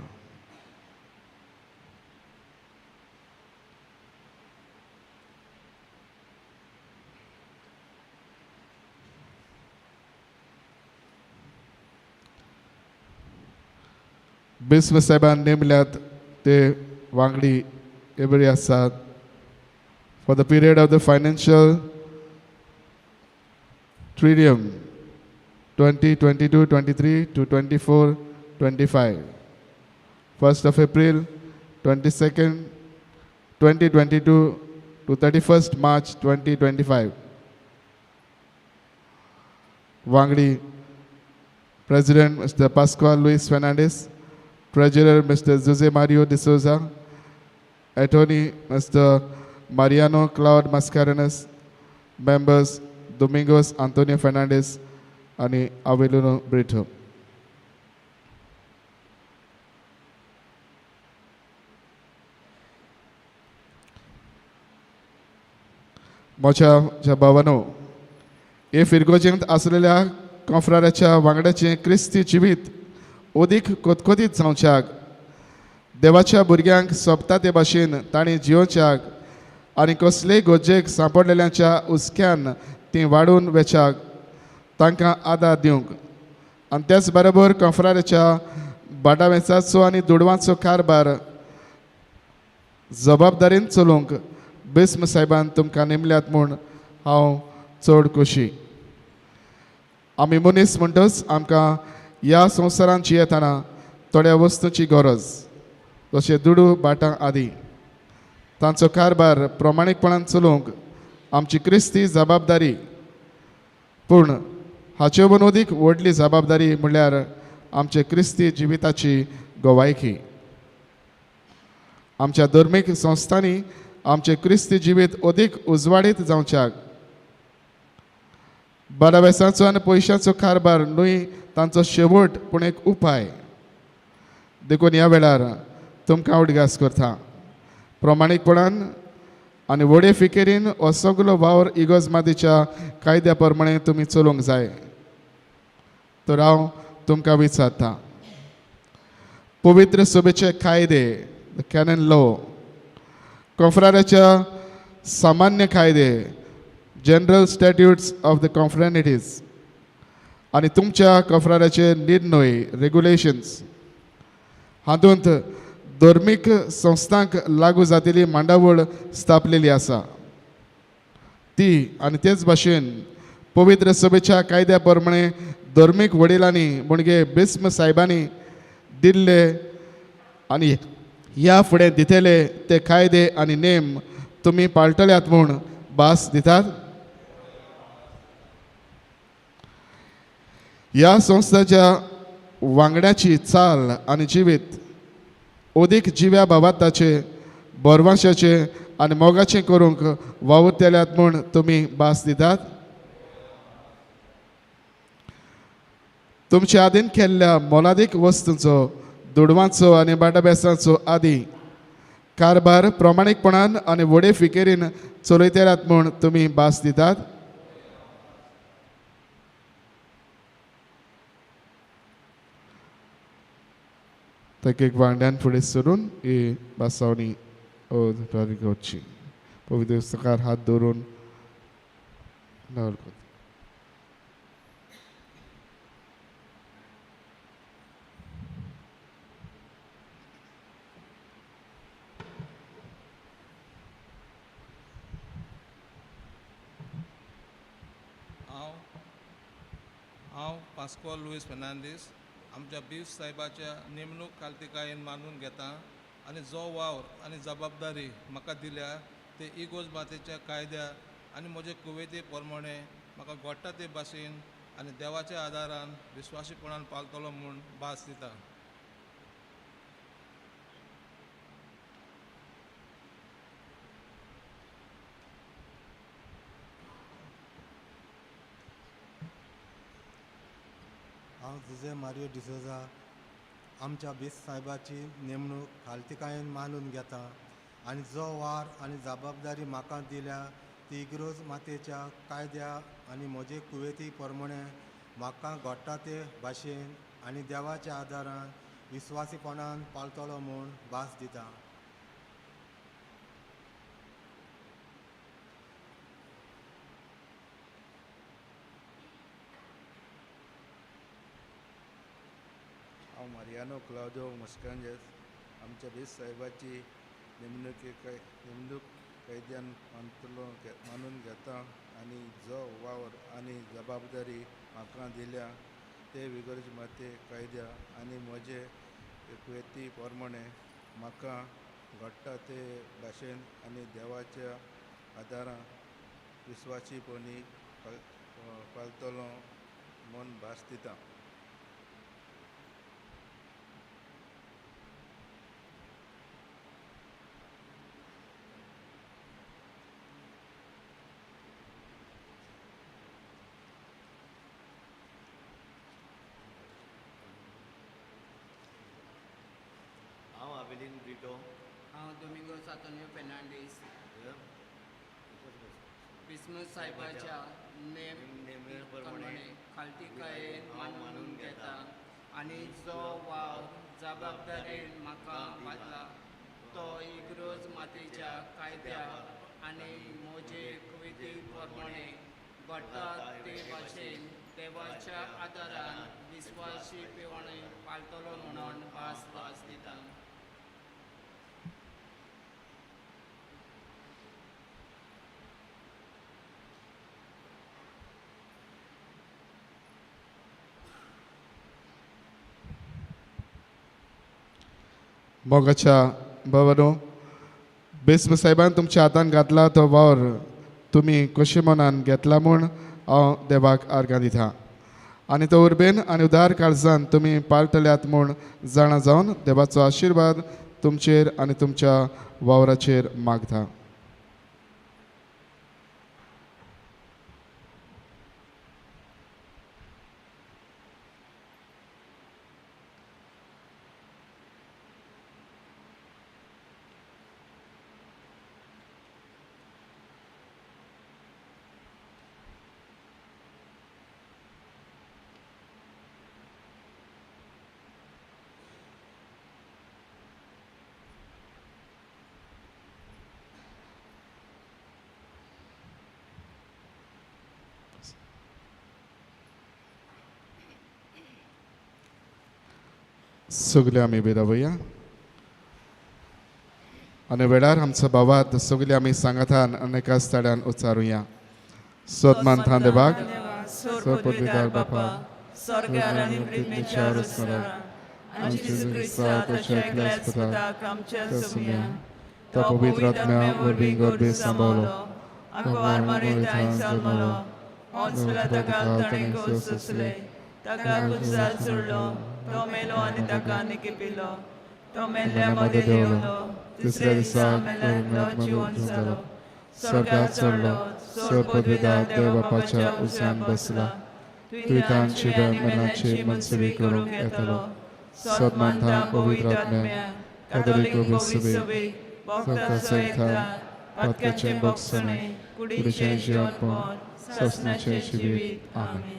बिस्म साहेबान नेमल्यात ते वांगडी हे बरी आसात. For the period of the financial triennium 2022-23 to 24-25, 1st of April 22nd 2022 to 31st March 2025. वांगडी President Mr. Pascual Luis Fernandez, Treasurer Mr. Jose Mario de Souza, Attorney Mr. Mariano Claude Mascarenas, Members Domingos Antonio Fernandez आणि Avelino Brito. म्हज्या ज्या भावानो, हे फिरगोजेंत आसलेल्या कोंफ्राराच्या वांगड्याचें क्रिस्ती जिवीत अदीक कोतकोतीत जावच्याक, देवाच्या भुरग्यांक सोबता ते भाशेन तांणी जियोवच्याक आनी कसलेय गरजेक सांपडलेल्यांच्या हुस्क्यान ती वाडून वेच्याक तांकां आदार दिवंक आनी त्याच बरोबर कोंफ्राराच्या बाटावेसाचो आनी दुडवांचो कारभार जबाबदारीन चलोवंक बिस्म साहेबान तुमकां नेमल्यात म्हूण हांव चड खोशी. आमी मनीस म्हणटच आमकां ह्या संवसारांत जियेतना थोड्या वस्तूंची गरज, जशें दुडू, बाटां आदी. तांचो कारभार प्रमाणीकपणान चलोवंक आमची क्रिस्ती जबाबदारी, पूण हाचे वरून अदीक व्हडली जबाबदारी म्हणल्यार आमचे क्रिस्ती जिविताची गवायकी. आमच्या धर्मीक संस्थांनी आमचें क्रिस्ती जिवीत अदीक उजवाडीत जावच्याक बारावेसाचो आनी पयशांचो कारभार न्हय तांचो शेवट पूण एक उपाय. देखून ह्या वेळार तुमकां उडगास करता, प्रमाणीकपणान आनी व्हडे फिकिरीन हो सगलो वावर इगर्ज मातीच्या कायद्या प्रमाणे तुमी चलोवंक जाय. तर हांव तुमकां विचारता, पवित्र सभेचे कायदे, the canon law, कोंफ्राराच्या सामान्य कायदे, general statutes of the confraternities आनी तुमच्या कोंफ्राराचे निर्णय, रेगुलेशन्स हातूंत धर्मीक संस्थांक लागू जातिली मांडावळ स्थापलेली आसा ती आनी तेच भाशेन पवित्र सभेच्या कायद्या प्रमाणे धर्मीक वडिलांनी म्हणजे बिस्म साहेबांनी दिल्ले आनी ह्या फुडें दितले ते कायदे आनी नेम तुमी पाळटल्यात म्हूण भास दितात. ह्या संस्थाच्या वांगड्याची चाल आनी जिवीत अदीक जिव्या भावार्थाचे, बरवाशाचे आनी मोगाचें करूंक वावुरतल्यात म्हूण तुमी भास दितात. तुमच्या आदीन केल्ल्या मोलादीक वस्तूंचो, दुडवांचो आनी बाटाबेसांचो आदी कारभार प्रमाणीकपणान आनी व्हडे फिकेरीन चलयतल्यात म्हूण तुमी भास दितात. एक वांगड्यान फुडें सरून ही भासावणी करची. पवित्र सकार हात दवरून हांव पास्कोल लुईस फेर्नांदीस आमच्या बीफ साहेबाच्या नेमणूक खालतीकायेन मानून घेता आनी जो वावर आनी जबाबदारी म्हाका दिल्या ते इगोज मातेच्या कायद्या आनी म्हजे कुवेती प्रमाणे म्हाका घडटा ते भाशेन आनी देवाच्या आदारान विस्वासीपणान पालतलो म्हूण भास दिता. हांव जुजे मारियो डिसोजा आमच्या बीस सायबाची नेमणूक खालतीकायेन मानून घेता आनी जो वार आनी जबाबदारी म्हाका दिल्या ती इग्रोज मातेच्या कायद्या आनी म्हजे कुवेती प्रमाणे म्हाका घडटा ते भाशेन आनी देवाच्या आदारान विस्वासीपणान पाळटलो म्हूण भास दिता. हांव मारियानो क्लावदो मस्कंजस आमच्या बीस साहेबाची नेमणूक कैद्यान मानतलो मानून घेता आनी जो वावर आनी जबाबदारी म्हाका दिल्या ते विगर्ज माते कायद्या आनी म्हजे कुवेती प्रमाणे म्हाका घडटा ते भाशेन आनी देवाच्या आदारान विस्वासीपणी पालतलो म्हूण भास दिता. हांव आवेलीन ब्रिटो. हांव दोमिंगो सातोन्यो फेर्नांडीस. बिस्मत सायबाच्या नेम प्रमाणे खालतीकायेन मानून घेता आनी जो वावर जबाबदारेन म्हाका बादला तो इग्रोज मातेच्या कायद्या आनी म्हजे कविते प्रमाणे घडटा ते भाशेन देवाच्या आदारान विस्वासी पेवणे पाळटलो म्हणून भास भास दिता. मोगाच्या बाबानो, बेस्म साहेबान तुमच्या हातान घातला तो वावर तुमी कशे मनान घेतला म्हूण हांव देवाक आर्गां दिता आनी तो उर्बेन आनी उदार काळजान तुमी पाळटल्यात म्हूण जाणा जावन देवाचो आशिर्वाद तुमचेर आनी तुमच्या वावराचेर मागता. सगळे आमी बेरावया आनी वेळार आमचो बाबात सगळे आमी सांगातान अनेका स्थळान उच्चारुया. सोदमान देवाक सोर पदवीदार बापा स्वर्गार आनी पृथ्वीच्या रुस्मराक आमच्या जेजू क्रिस्ता ताच्या एकल्याच पुताक आमच्या सुम्या तो पवित्र आत्म्या वरवीं गर्भे सांबाळलो आंकवार मारी थांय जल्मलो हॉस्पिटला ताका ताणें खोस सोंसले ताका कुसार सोडलो तो मेलो आनी ताका निकेपिलो तो मेल्ल्या मदें देंवलो तिसऱ्या दिसा मेल्ल्यांतलो जिवन जालो स्वर्गात चडलो सर पदवीदार देव बापाच्या उज्यान बसला तुयतांची मनाची मनसुबी करूंक येतलो. सदमानता पवित्र आत्म्या कातोलीक सभे भक्ताचो एकठांय पातकाचें भोगसणें कुडीचें जिवनपण सासणाचें जिवीत. आमेन.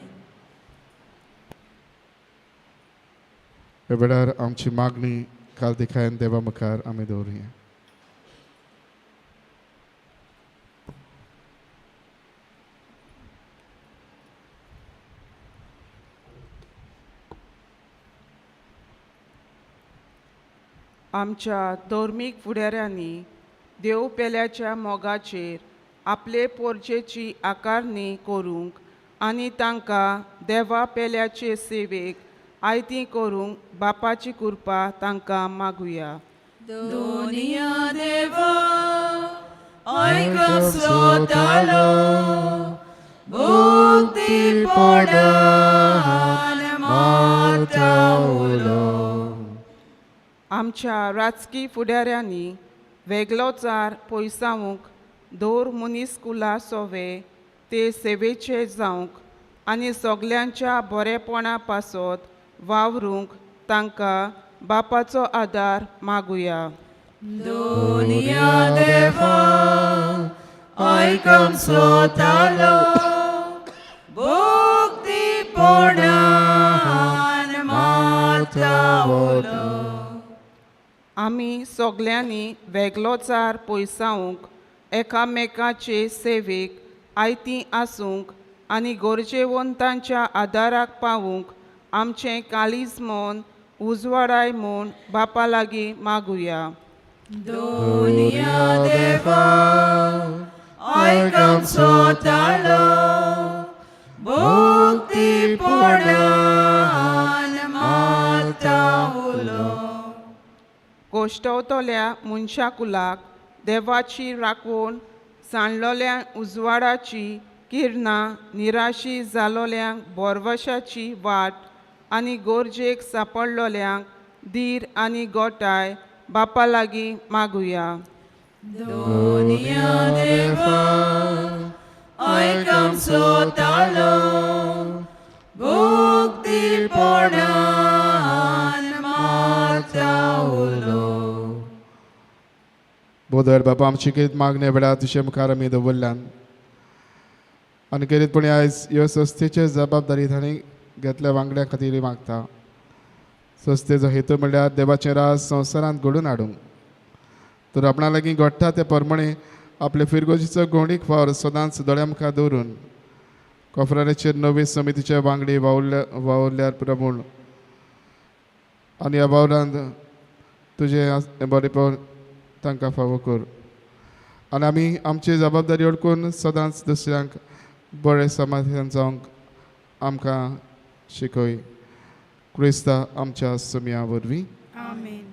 ह्या वेळार आमची मागणी काल दिखायन देवा मुखार आमी दवरुया. आमच्या धर्मीक फुडाऱ्यांनी देव पेल्याच्या मोगाचेर आपले पोरजेची आकारणी करूंक आनी तांकां देवा पेल्याचे सेवेक आयती करूंक बापाची कृपा तांकां मागुया. दुनिया देवा आयक स्वतालो भक्ती पडान माता उलो. आमच्या राजकी फुडाऱ्यांनी वेगळोचार पयसावंक दर मनीस कुला सोवे ते सेवेचे जावंक आनी सगल्यांच्या बरेपणा पासत वावरूंक तांकां बापाचो आदार मागुया. दुनिया देवा आयक आमचो तालो भक्तीपणान माता उलो. आमी सगल्यांनी वेगळोचार पयसावंक एकामेकाचे सेवेक आयती आसूंक आनी गरजेवंतांच्या आदाराक पावूंक आमचें काळीज मन उजवाडाय म्हूण बापा लागीं मागुया. दुनिया देवा आयक आमचो तालो भक्तीपणान माता उलो. कोश्टवतल्या मनशा कुलाक देवाची राखून सांडलोल्या उजवाडाची किरणां निराशी जालोल्यांक बोरवशाची वाट आनी गरजेक सांपडलोल्यांक धीर आनी गोटाय बापा लागीं मागुया. दुनिया देवा आयक आमचो तालो भक्तीपणान माता उलो. बोदर बापा आमची कितें मागण्या वेळार तुजे मुखार आमी दवरल्यान आनी खेरीतपणी आयज ह्यो संस्थेचे जबाबदारी तांणी घेतल्या वांगड्या खातीर मागता. संस्थेचो हेतू म्हणल्यार देवाचें राज संवसारांत घडोवन हाडूंक, तर आपणा लागीं घडटा ते प्रमाणे आपले फिरगोजीचो गोंडीक फावर सदांच दोळ्या मुखार दवरून कोफराचेर नवे समितीचे वांगडी वावुरल्यार प्रमूण आनी ह्या वावरांत तुजें बरेपण तांकां फावो कर आनी आमी आमची जबाबदारी वळखून सदांच दुसऱ्यांक बरें समाधान जावंक आमकां शिकय. क्रिस्ता आमच्या सुमया वरवीं. आमेन.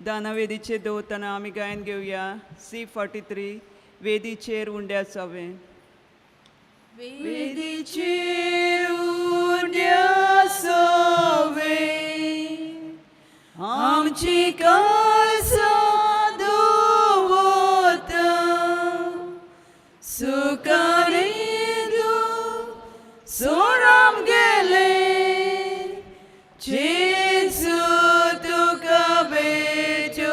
दानवेदीचे दवरतना आमी गायन घेवया C43 वेदीचेर उंड्याचावें. वेदीचेर उंड्याचावें आमची काळजां दवरता सुखाने सोराम गेले जेजू तुका भेटयता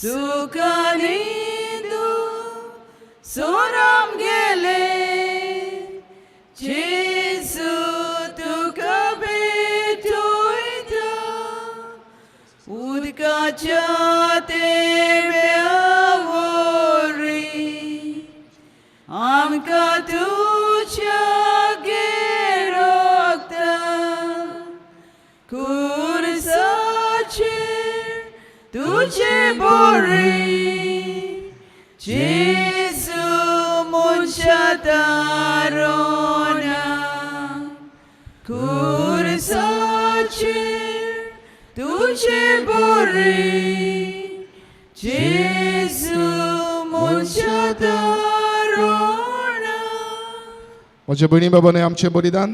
सुखाने सोराम गेले जेजू तुका भेटयता उदकाच्या तेंब्या वरवीं आमकां तुज्या गेरोगता खुरसाचेर तुजे बोरी जेजू मनशा तारोना खुरसाचेर तुजे बोरी जेजू मनशा तारोना. म्हज्या भयणी बाबांनी आमचें बलिदान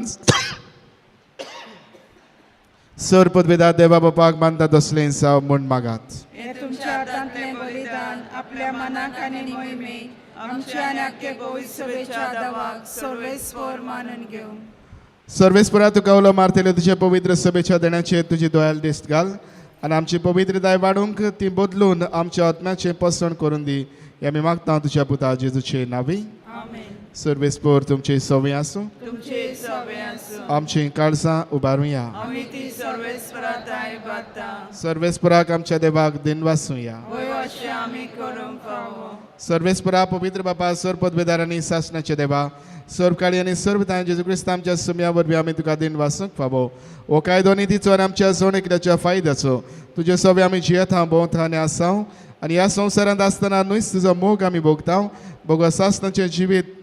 सर पदवेदा देवा बापाक मानता तसलें साव म्हूण मागात. हे तुमच्या हातांतलें बलिदान आपल्या मनाक आनी मोहिमेक आमच्या आनी आख्खे गोविसभेच्या दावाक सर्वेस्पर मानून घेवं. सर्वेस्परा तुका उलो मारतले तुज्या पवित्र सभेच्या देण्याचेर तुजी दोयाल दिस्त घाल आनी आमची पवित्रताय वाडूंक ती बदलून आमच्या आत्म्याचें पसण करून दी. हे आमी मागता तुज्या पुता जेजूचे नांवी. आमेन. सर्वेस्पर तुमचे सवे आसूं. तुमचे सवे आसूं. आमची काळजां उबारुया. आमी ती सर्वेस्परा ताय बाता. सर्वेस्पराक आमच्या देवाक दिनवासुया. वय अशें आमी करूंक फावो. सर्वेस्परा पवित्र बापा सर्व पदवेदार आनी सासणाचे देवा सर्व काळी आनी सर्व तांय जेजू क्रिस्त आमच्या सुम्या वरवीं आमी तुका दिन वासूंक फावो. हो कायदो नितीचो आनी आमच्या जण एकल्याच्या फायद्याचो तुजे सवे आमी जियेता भोंवता आनी आसाव आनी ह्या संवसारांत आसतना न्हूच तुजो मोग आमी भोगता. भोगो सासणाचें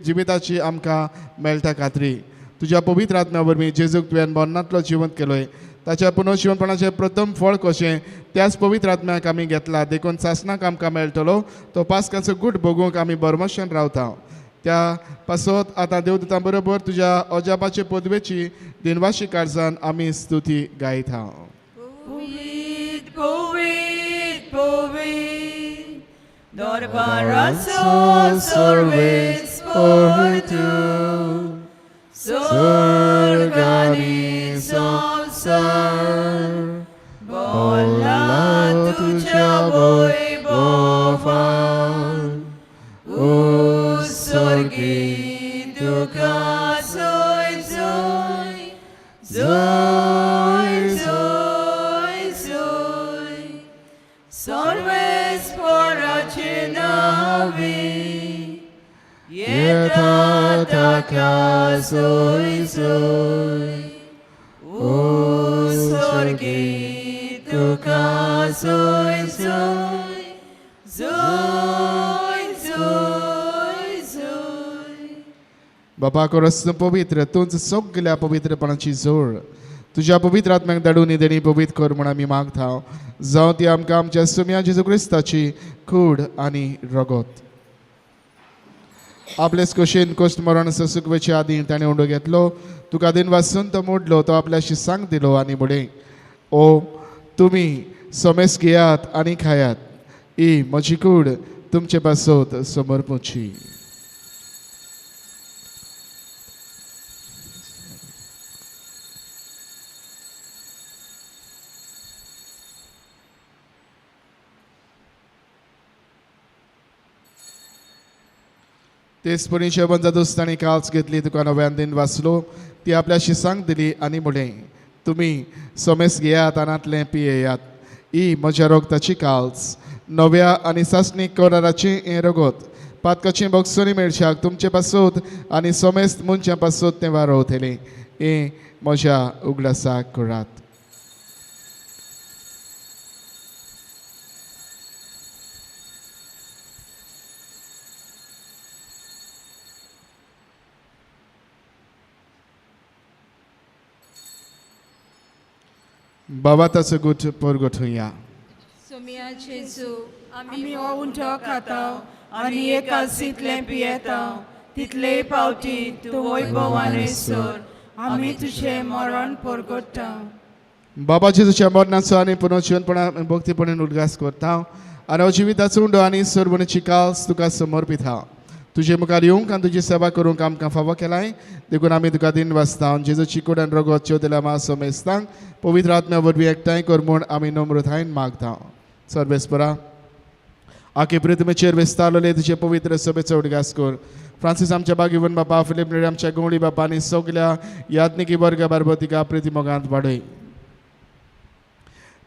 जिविताची आमकां मेळटा खात्री. तुज्या पवित्र आत्म्या वरवीं जेजूक तुवें मरणांतलो जिवंत केलोय ताच्या पुनर्जिवनपणाचें प्रथम फळ कशें त्याच पवित्र आत्म्याक आमी घेतला देखून सासणाक आमकां मेळटलो तो पास्काचो गूट भोगूंक आमी बरमशान रावता. त्या पासत आतां देवदूतां बरोबर तुज्या अजापाचे पदवेची दिनवाशी काळजान आमी स्तुती गायता. पवीत पवीत पवीत दरबाराचो सर्वेस परतू स्वर्ग आनी संवसार बोला तुज्या वैभवान उत्सर्गी तुका जय जय जय जय जय सर्वेस्पराचे नावे येता ताका जय जय उत्सर्गी तुका जय जय जय जय जय. बापा कोरस पवित्र तूंच सगल्या पवित्रपणाची जोड तुज्या पवित्र आत्म्याक धाडून देणी पवित्र कर म्हूण आमी मागता. जावं ती आमकां आमच्या सुम्या जेजू क्रिस्ताची कूड आनी रगत. आपलेच कशेन कश्ट मरण सोसूंक आदीं ताणें उंडो घेतलो तुका दिन वासून तो मोडलो तो आपल्याशी सांग दिलो आनी म्हणलें ओ तुमी समेस घेयात आनी खायात ही म्हजी कूड तुमचे पासत समर्पूची. तेच परी जेवण जातूच ताणें काल्स घेतली तुका नव्यान दिन वाचलो ती आपल्याशी सांग दिली आनी म्हणलें तुमी समेस घेयात आनांतलें पियेयात ही म्हज्या रोगताची काल्स नव्या आनी सासणीक कराराची हें रगत पातकाची बक्षसणी मेळशाक तुमचे पासत आनी समेस्त मनशां पासत तें वारोवतलें हें म्हज्या उगडासाक करात. बाबा ताचो गुट परगटुया. सुमिया जेजू आमी हो उंटो खाता आनी एका सिंतलें पियेता तितले पावटी तूं वैभवान सर आमी तुजें मरण परगट्टा. बाबा जेजूच्या मरणाचो आनी पुनर्जिवनपणा भक्तीपणान उडगास करता आनी हो जिविताचो उंडो आनी सर्वणीची काल्स तुका समर्पिता. तुजे मुखार येवंक आनी तुजी सेवा करूंक आमकां फावो केलाय देखून आमी तुका दिन वाचता. जेजूची कूड आनी रगत चेवतेल्या मा समेस्तांक पवित्र आत्म्या वरवीं एकठांय कर म्हूण आमी नम्रतायेन मागता. सर्वेस्परा आखे पृथ्वीचेर विस्तारलेले तुजे पवित्र सभेचो उडगास कर. फ्रांसीस आमच्या बागीवन बापा फिलीप नेरी आमच्या गवळी बापा आनी सगल्या याज्ञिकी वर्गा बारबर तिका प्रिती मोगांत वाडय.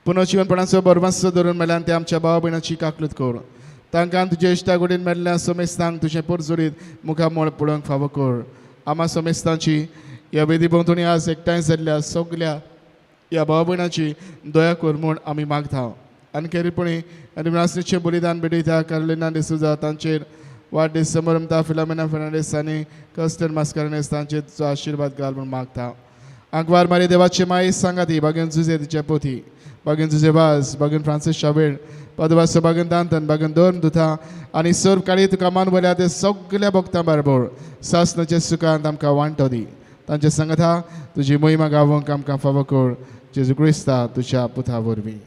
पुनर्जिवनपणाचो बरवासो धरून मेल्यान ते आमच्या भाव भयणाची काकलूत कर. तांकां तुजे इश्टागोडीन मेल्ल्या समेस्तांक तुजें पोरजोरीत मुखामळ पळोवंक फावो कर. आमा समेस्तांची ह्या वेदी भोंवतणी आज एकठांय जाल्ल्या सगल्या ह्या भाव भयणाची दया कर म्हूण आमी मागता. आनी खेरीपणी आनी विनासनीचें बलिदान भेटयता कार्लिना डिसुजा तांचेर वाडदीस समरमता फिलोमेना फेर्नांडीस आनी कस्टन मास्कारेन्हस तांचेर तुजो आशिर्वाद घाल म्हूण मागता. आंकवार मारी देवाचे माई सांगाती बागेन जुजे तिचे पोथी बागेन जुजे वाज बागेन फ्रांसीस शावेर पदवासो बागेन दांतन बागेन दोन दुथा आनी सर्व काळी तुका मानवल्या ते सगल्या भक्तां बरोबर सासनाचे सुखांत आमकां वांटो दी. तांचे सांगता तुजी मोहिमा गावोंक आमकां फावो कर जेजू क्रिस्ता तुज्या पुता वरवीं.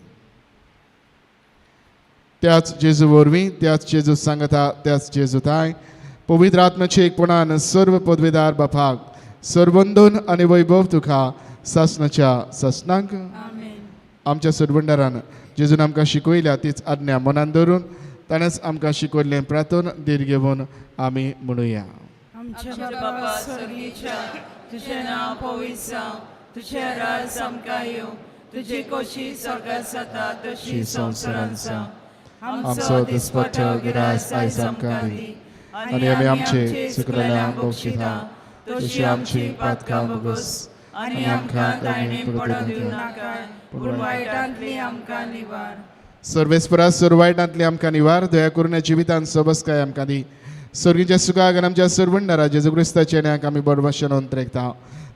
त्याच जेजू वरवीं त्याच जेजू सांगता त्याच जेजू ताय पवित्र आत्म्याचे एकपणान सर्व पदवीदार बापाक सर्वंदन आनी वैभव तुका सासनाच्या सासनांक. आमच्या सरवंडारान जेजून आमकां शिकयल्या तीच आज्ञा मनान धरून ताणेंच आमकां शिकयल्लें प्रार्थन धीर घेवन आमी म्हणुया. आमच्या बाबा स्वर्गीच्या तुजें नांव पवित्र जावं तुजें राज आमकां येवं तुजी खोशी स्वर्गात जाता तशी संवसारांत जावं. आमचो दिसपट्टो गिरास आयज आमकां दी आनी आमी आमचे चुकलेल्यांक बक्षिता तशी आमची पातकां भोगोस आनी आमकां ताणें पडून दिवं नाका पूण वायटांतली आमकां निवार. सर्वेस्परा सर्व वायटांतली आमकां निवार. दया करून जिवितान सबसकाय आमकां दी. सर्गीच्या सुखाक आनी आमच्या सर्वंडरा जेजू क्रिस्ताच्या येण्याक आमी बरवशन अंतरेकता.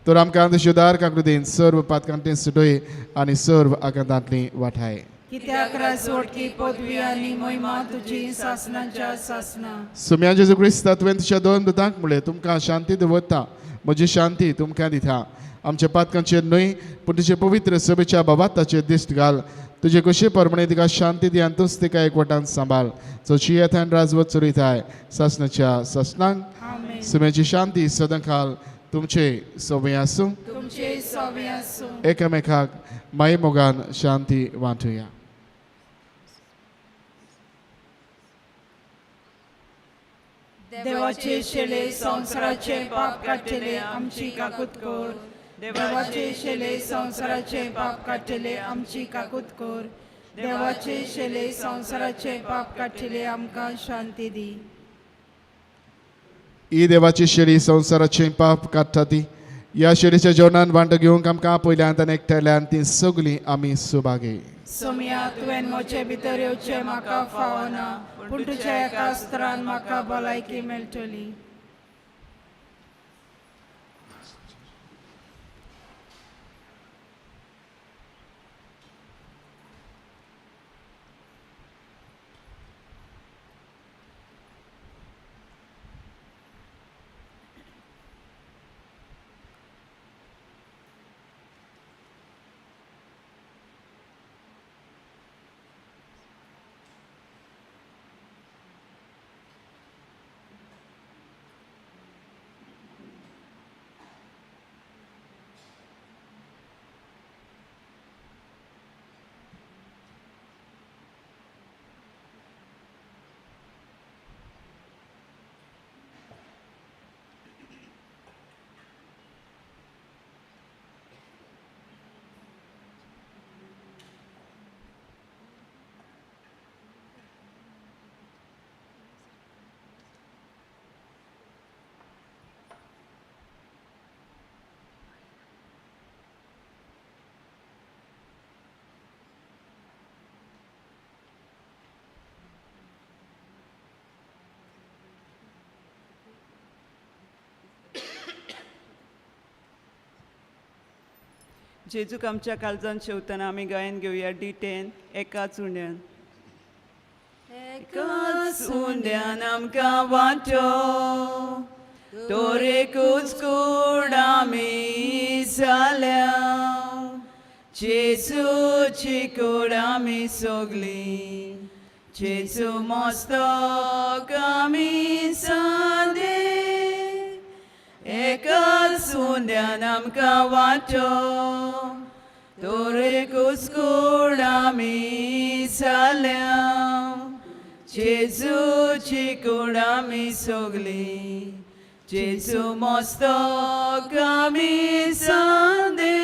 तर आमकां तुज्या उदार काकृतीन सर्व पातकांतली सुटय आनी सर्व आकांतांतली वाठाय. कित्याक राजवटकी पदवी आनी महिमा तुजी सासनाच्या सासना. सुम्या जेजू क्रिस्ता तुवें तुज्या दोन दुतांक म्हणलें, तुमकां शांती दवरता, म्हजी शांती तुमकां दिता. आमच्या पातकांचेर न्हय पूण तुजे पवित्र सभेच्या बाबात ताचेर दिश्ट घाल. तुजे कशे प्रमाणे तिका शांती दी आनी तूंच तिका एकवटान सांबाळ. चोशी येथान राजवत चलयताय सासनाच्या सासनांक. सुम्याची शांती सदांकाल तुमचे सोबे आसूं. तुमचे सोबे आसूं. एकामेकाक माई मोगान शांती वांटुया. देवाचे शेले संवसाराचे पाप काडटले आमची काकूत कर. देवाचे शेले संवसाराचे पाप काडटले आमची काकूत कर. देवाचे शेले संवसाराचे पाप काडटले आमकां शांती दी. ही देवाची शेळी संवसाराचे पाप काडटा ती ह्या शेळीच्या जेवणान वांटो घेवंक आमकां आपयल्यान आनी एकठांयल्यान ती सगळीं आमी सुभागी. सोमया तुवें म्हजे भितर येवचें म्हाका फावना, पूण तुज्या एका अस्त्रान म्हाका भलायकी मेळटली. जेजूक आमच्या काळजान शेवतना आमी गायन घेवया D10 एकाच उंड्यान. एकाच उंड्यान आमकां वांटो तोरेकूच कूड आमी जाल्या, जेजूची कूड आमी सगली, जेजू मस्तक आमी सांदे. एकाच उंड्यान आमकां वांटो तोरेकूच कूड आमी जाल्या, जेजूची कूड आमी सगली, जेजू मस्तक आमी सांदे.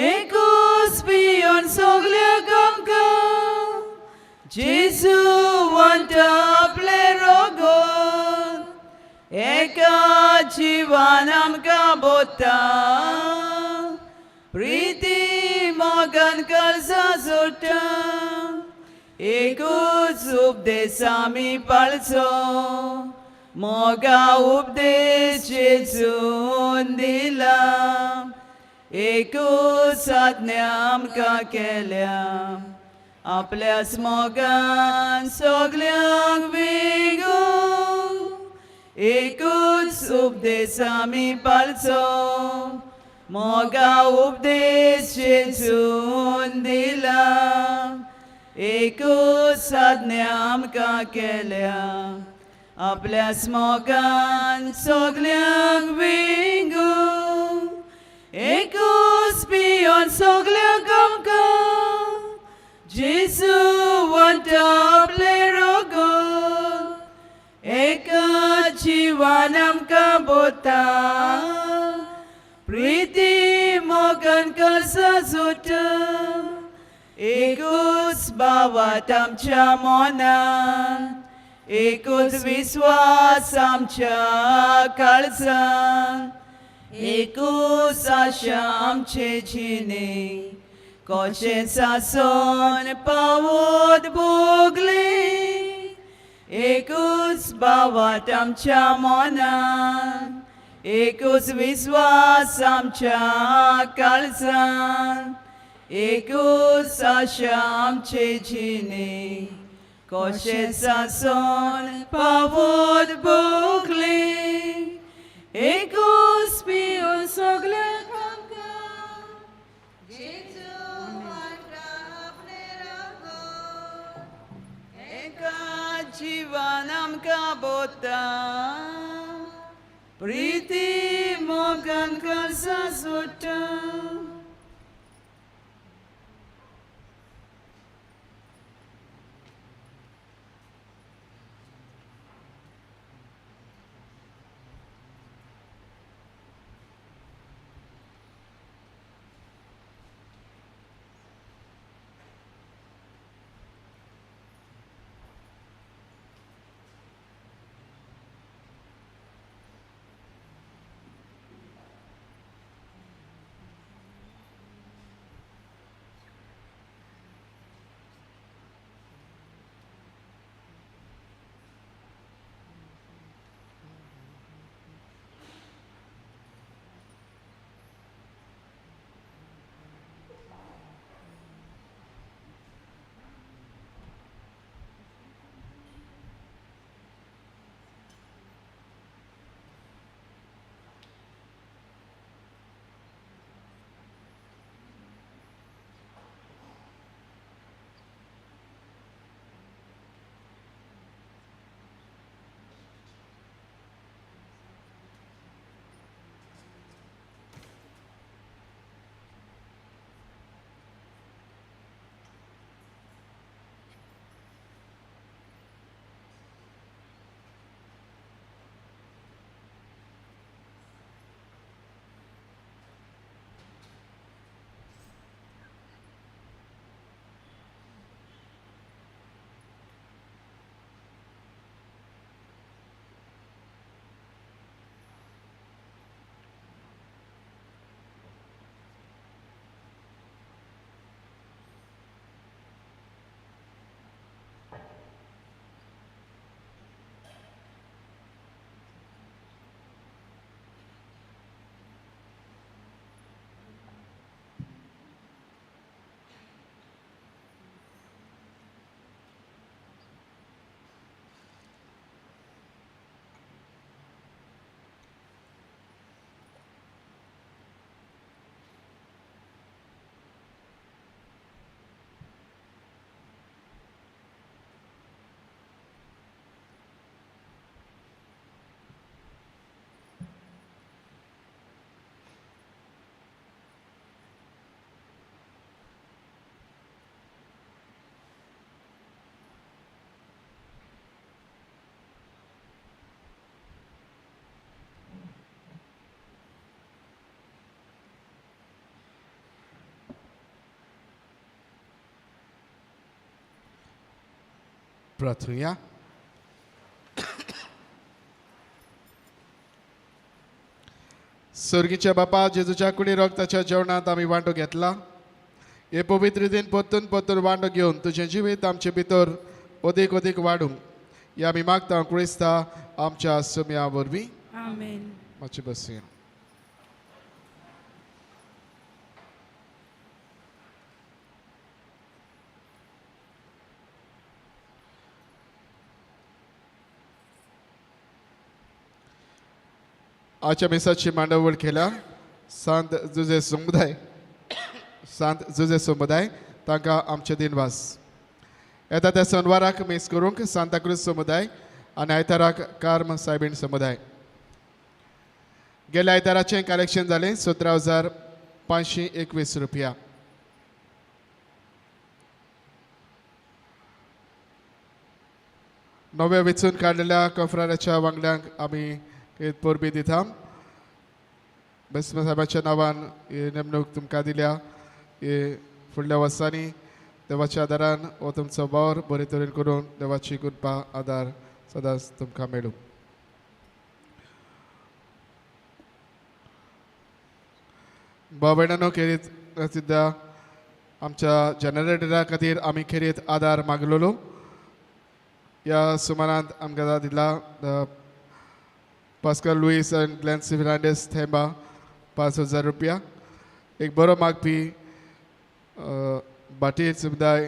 एकूच पियोन सगल्यांक आमकां जेजू वांटा आपलें रोगोत, एका जिवान आमकां बोता, प्रिती मोगान काळजां जोडटा. एकूच उपदेश आमी पाळचो, मोगा उपदेश जेजून दिला, एकूच आज्ञा आमकां केल्या, आपल्याच मोगान सगल्यांक वेगो. एकूच उपदेश आमी पाळचो, मोगा उपदेश जेजून दिला, एकूच आज्ञा आमकां केल्या, आपल्याच मोगान सगल्यांक वेगो. एकूच पियोन सगल्यांक आमकां जेजू वांटा आपलें रोगोत, एका जिवान आमकां बोता, प्रिती मोगान काळजां जोडटा. एकूच भावात आमच्या मनान, एकूच विस्वास आमच्या काळजान, एकूच आशा आमचे जिणे, कशें सासण पावत भोगले. एकूच एकूच भावात आमच्या मनान, एकूच विस्वास आमच्या काळजान, एकूच आशा आमचे जिणे, कशें सासोन पावत भोगले, एकूच पिवन सगळ्यांक आमकां, जेजू वांटा आपलें रगत, एका जिवान आमकां बोता, प्रिती मोगान काळजां सोडटा. प्रार्थुया. सर्गीच्या बापा, जेजूच्या कुडी रक्ताच्या जेवणांत आमी वांटो घेतला. हे पवित्र दिन परतून परतून वांटो घेवन तुजें जिवीत आमचे भितर अदीक अदीक वाडूंक हे आमी मागता क्रिस्ता आमच्या सुम्या वरवीं. आमेन. मातशें बसया. आजच्या मिसाची मांडावळ केल्या सांत जुजे समुदाय, सांत जुजे समुदाय तांकां आमचे दिनवास. येता त्या शनवाराक मीस करूंक सांताक्रूज समुदाय आनी आयताराक कार्म सायबीण समुदाय. गेल्या आयताराचें कलेक्शन जालें 17,521 रुपया. नव्या वेंचून काडलेल्या कॉफ्राराच्या वांगड्यांक आमी परबी दिता. बेस्म साहेबाच्या नांवान ही नेमणूक तुमकां दिल्या. हे फुडल्या वर्सांनी देवाच्या आदारान हो तुमचो वावर बरे तरेन करून देवाची कृपा आदार सदांच तुमकां मेळूं. भाव भयणांनो, खेरीत सुद्दां आमच्या जनरेटरा खातीर आमी खेरीत आदार मागलेलो. ह्या सुमारांत आमकां दिला पास्कल लुईस आनी ग्लॅन्सी फेर्नांडीस थेंबा 5000 रुपया. एक बरो मागपी भाटीर समुदाय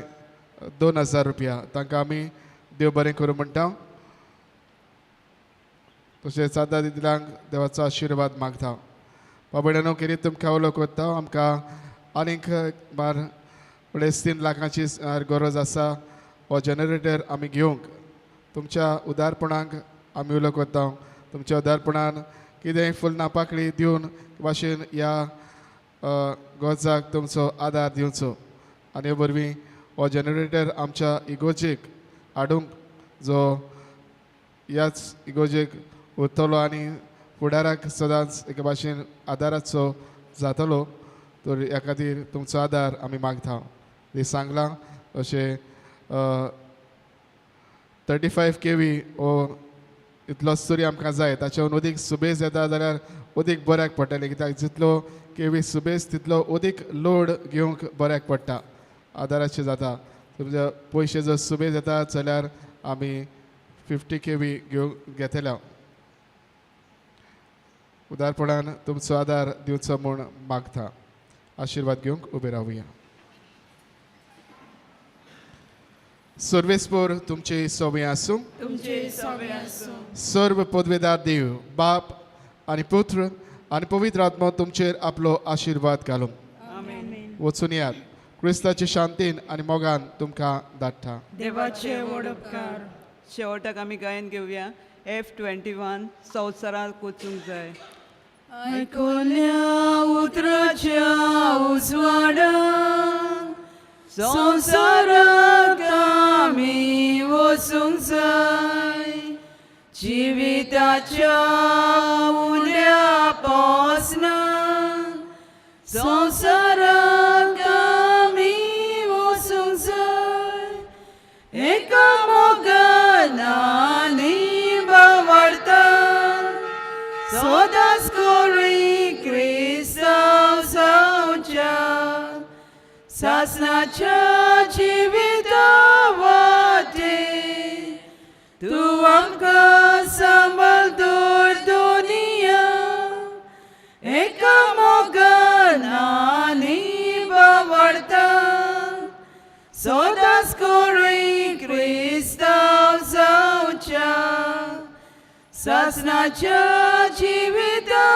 2000 रुपया. तांकां आमी देव बरें करूं म्हणटा. तशेंच आदार दिल्ल्यांक देवाचो आशिर्वाद मागता. बाबड्यानो केरी तुमकां उलो करता. आमकां आनीक बार 3.5 लाखांची गरज आसा. हो जनरेटर आमी घेवंक तुमच्या उदारपणाक आमी उलो करता. तुमच्या उदारपणान कितेंय फुलना पाकळी दिवन भाशेन ह्या गरजाक तुमचो आदार दिवचो आनी हे वरवीं हो जनरेटर आमच्या इगोर्जेक हाडूंक जो ह्याच इगोर्जेक उरतलो आनी फुडाराक सदांच एके भाशेन आदाराचो जातलो. तर ह्या खातीर तुमचो आदार आमी मागता. तें सांगलां अशें 35 kV हो इतलोच तरी आमकां जाय. ताच्याहून अदीक सुबेज येता जाल्यार अदीक बऱ्याक पडटलें, कित्याक जितलो केवी सुबेज तितलो अदीक लोड घेवंक बऱ्याक पडटा, आदाराचें जाता. तुमचे पयशे जर सुबेज येता जाल्यार आमी 50 kV घेवंक घेतले. उदारपणान तुमचो आदार दिवचो म्हूण मागता. आशिर्वाद घेवंक उबे रावया. सर्वेस्पोर तुमचे सोबे आसूं. तुमचे सोबे आसूं. सर्व पदवेदार देव बाप आनी पुत्र आनी पवित्र आत्मो तुमचेर आपलो आशिर्वाद घालूं. वचून यात. क्रिस्ताचे शांतीन आनी मोगान तुमकां धाडटा. देवाचे वडपकार. शेवटाक आमी गायन घेवया F21 संवसाराक वचूंक जाय. आयकुल्या उतराच्या उजवाडान संवसाराक आमी वचूंक जाय. जिविताच्या उल्या पोसना संवसाराक आमी वचूंक जाय. एका मोगान आनी बावडतान सदांच करी क्रिस्तांव जावच्या सासणाच्या जिविता वाटे तूं आमकां सांबाळ दवर दुनिया. एका मोगान आनी बावडतान सदांच करी क्रिस्तांव जावच्या सासणाच्या जिविता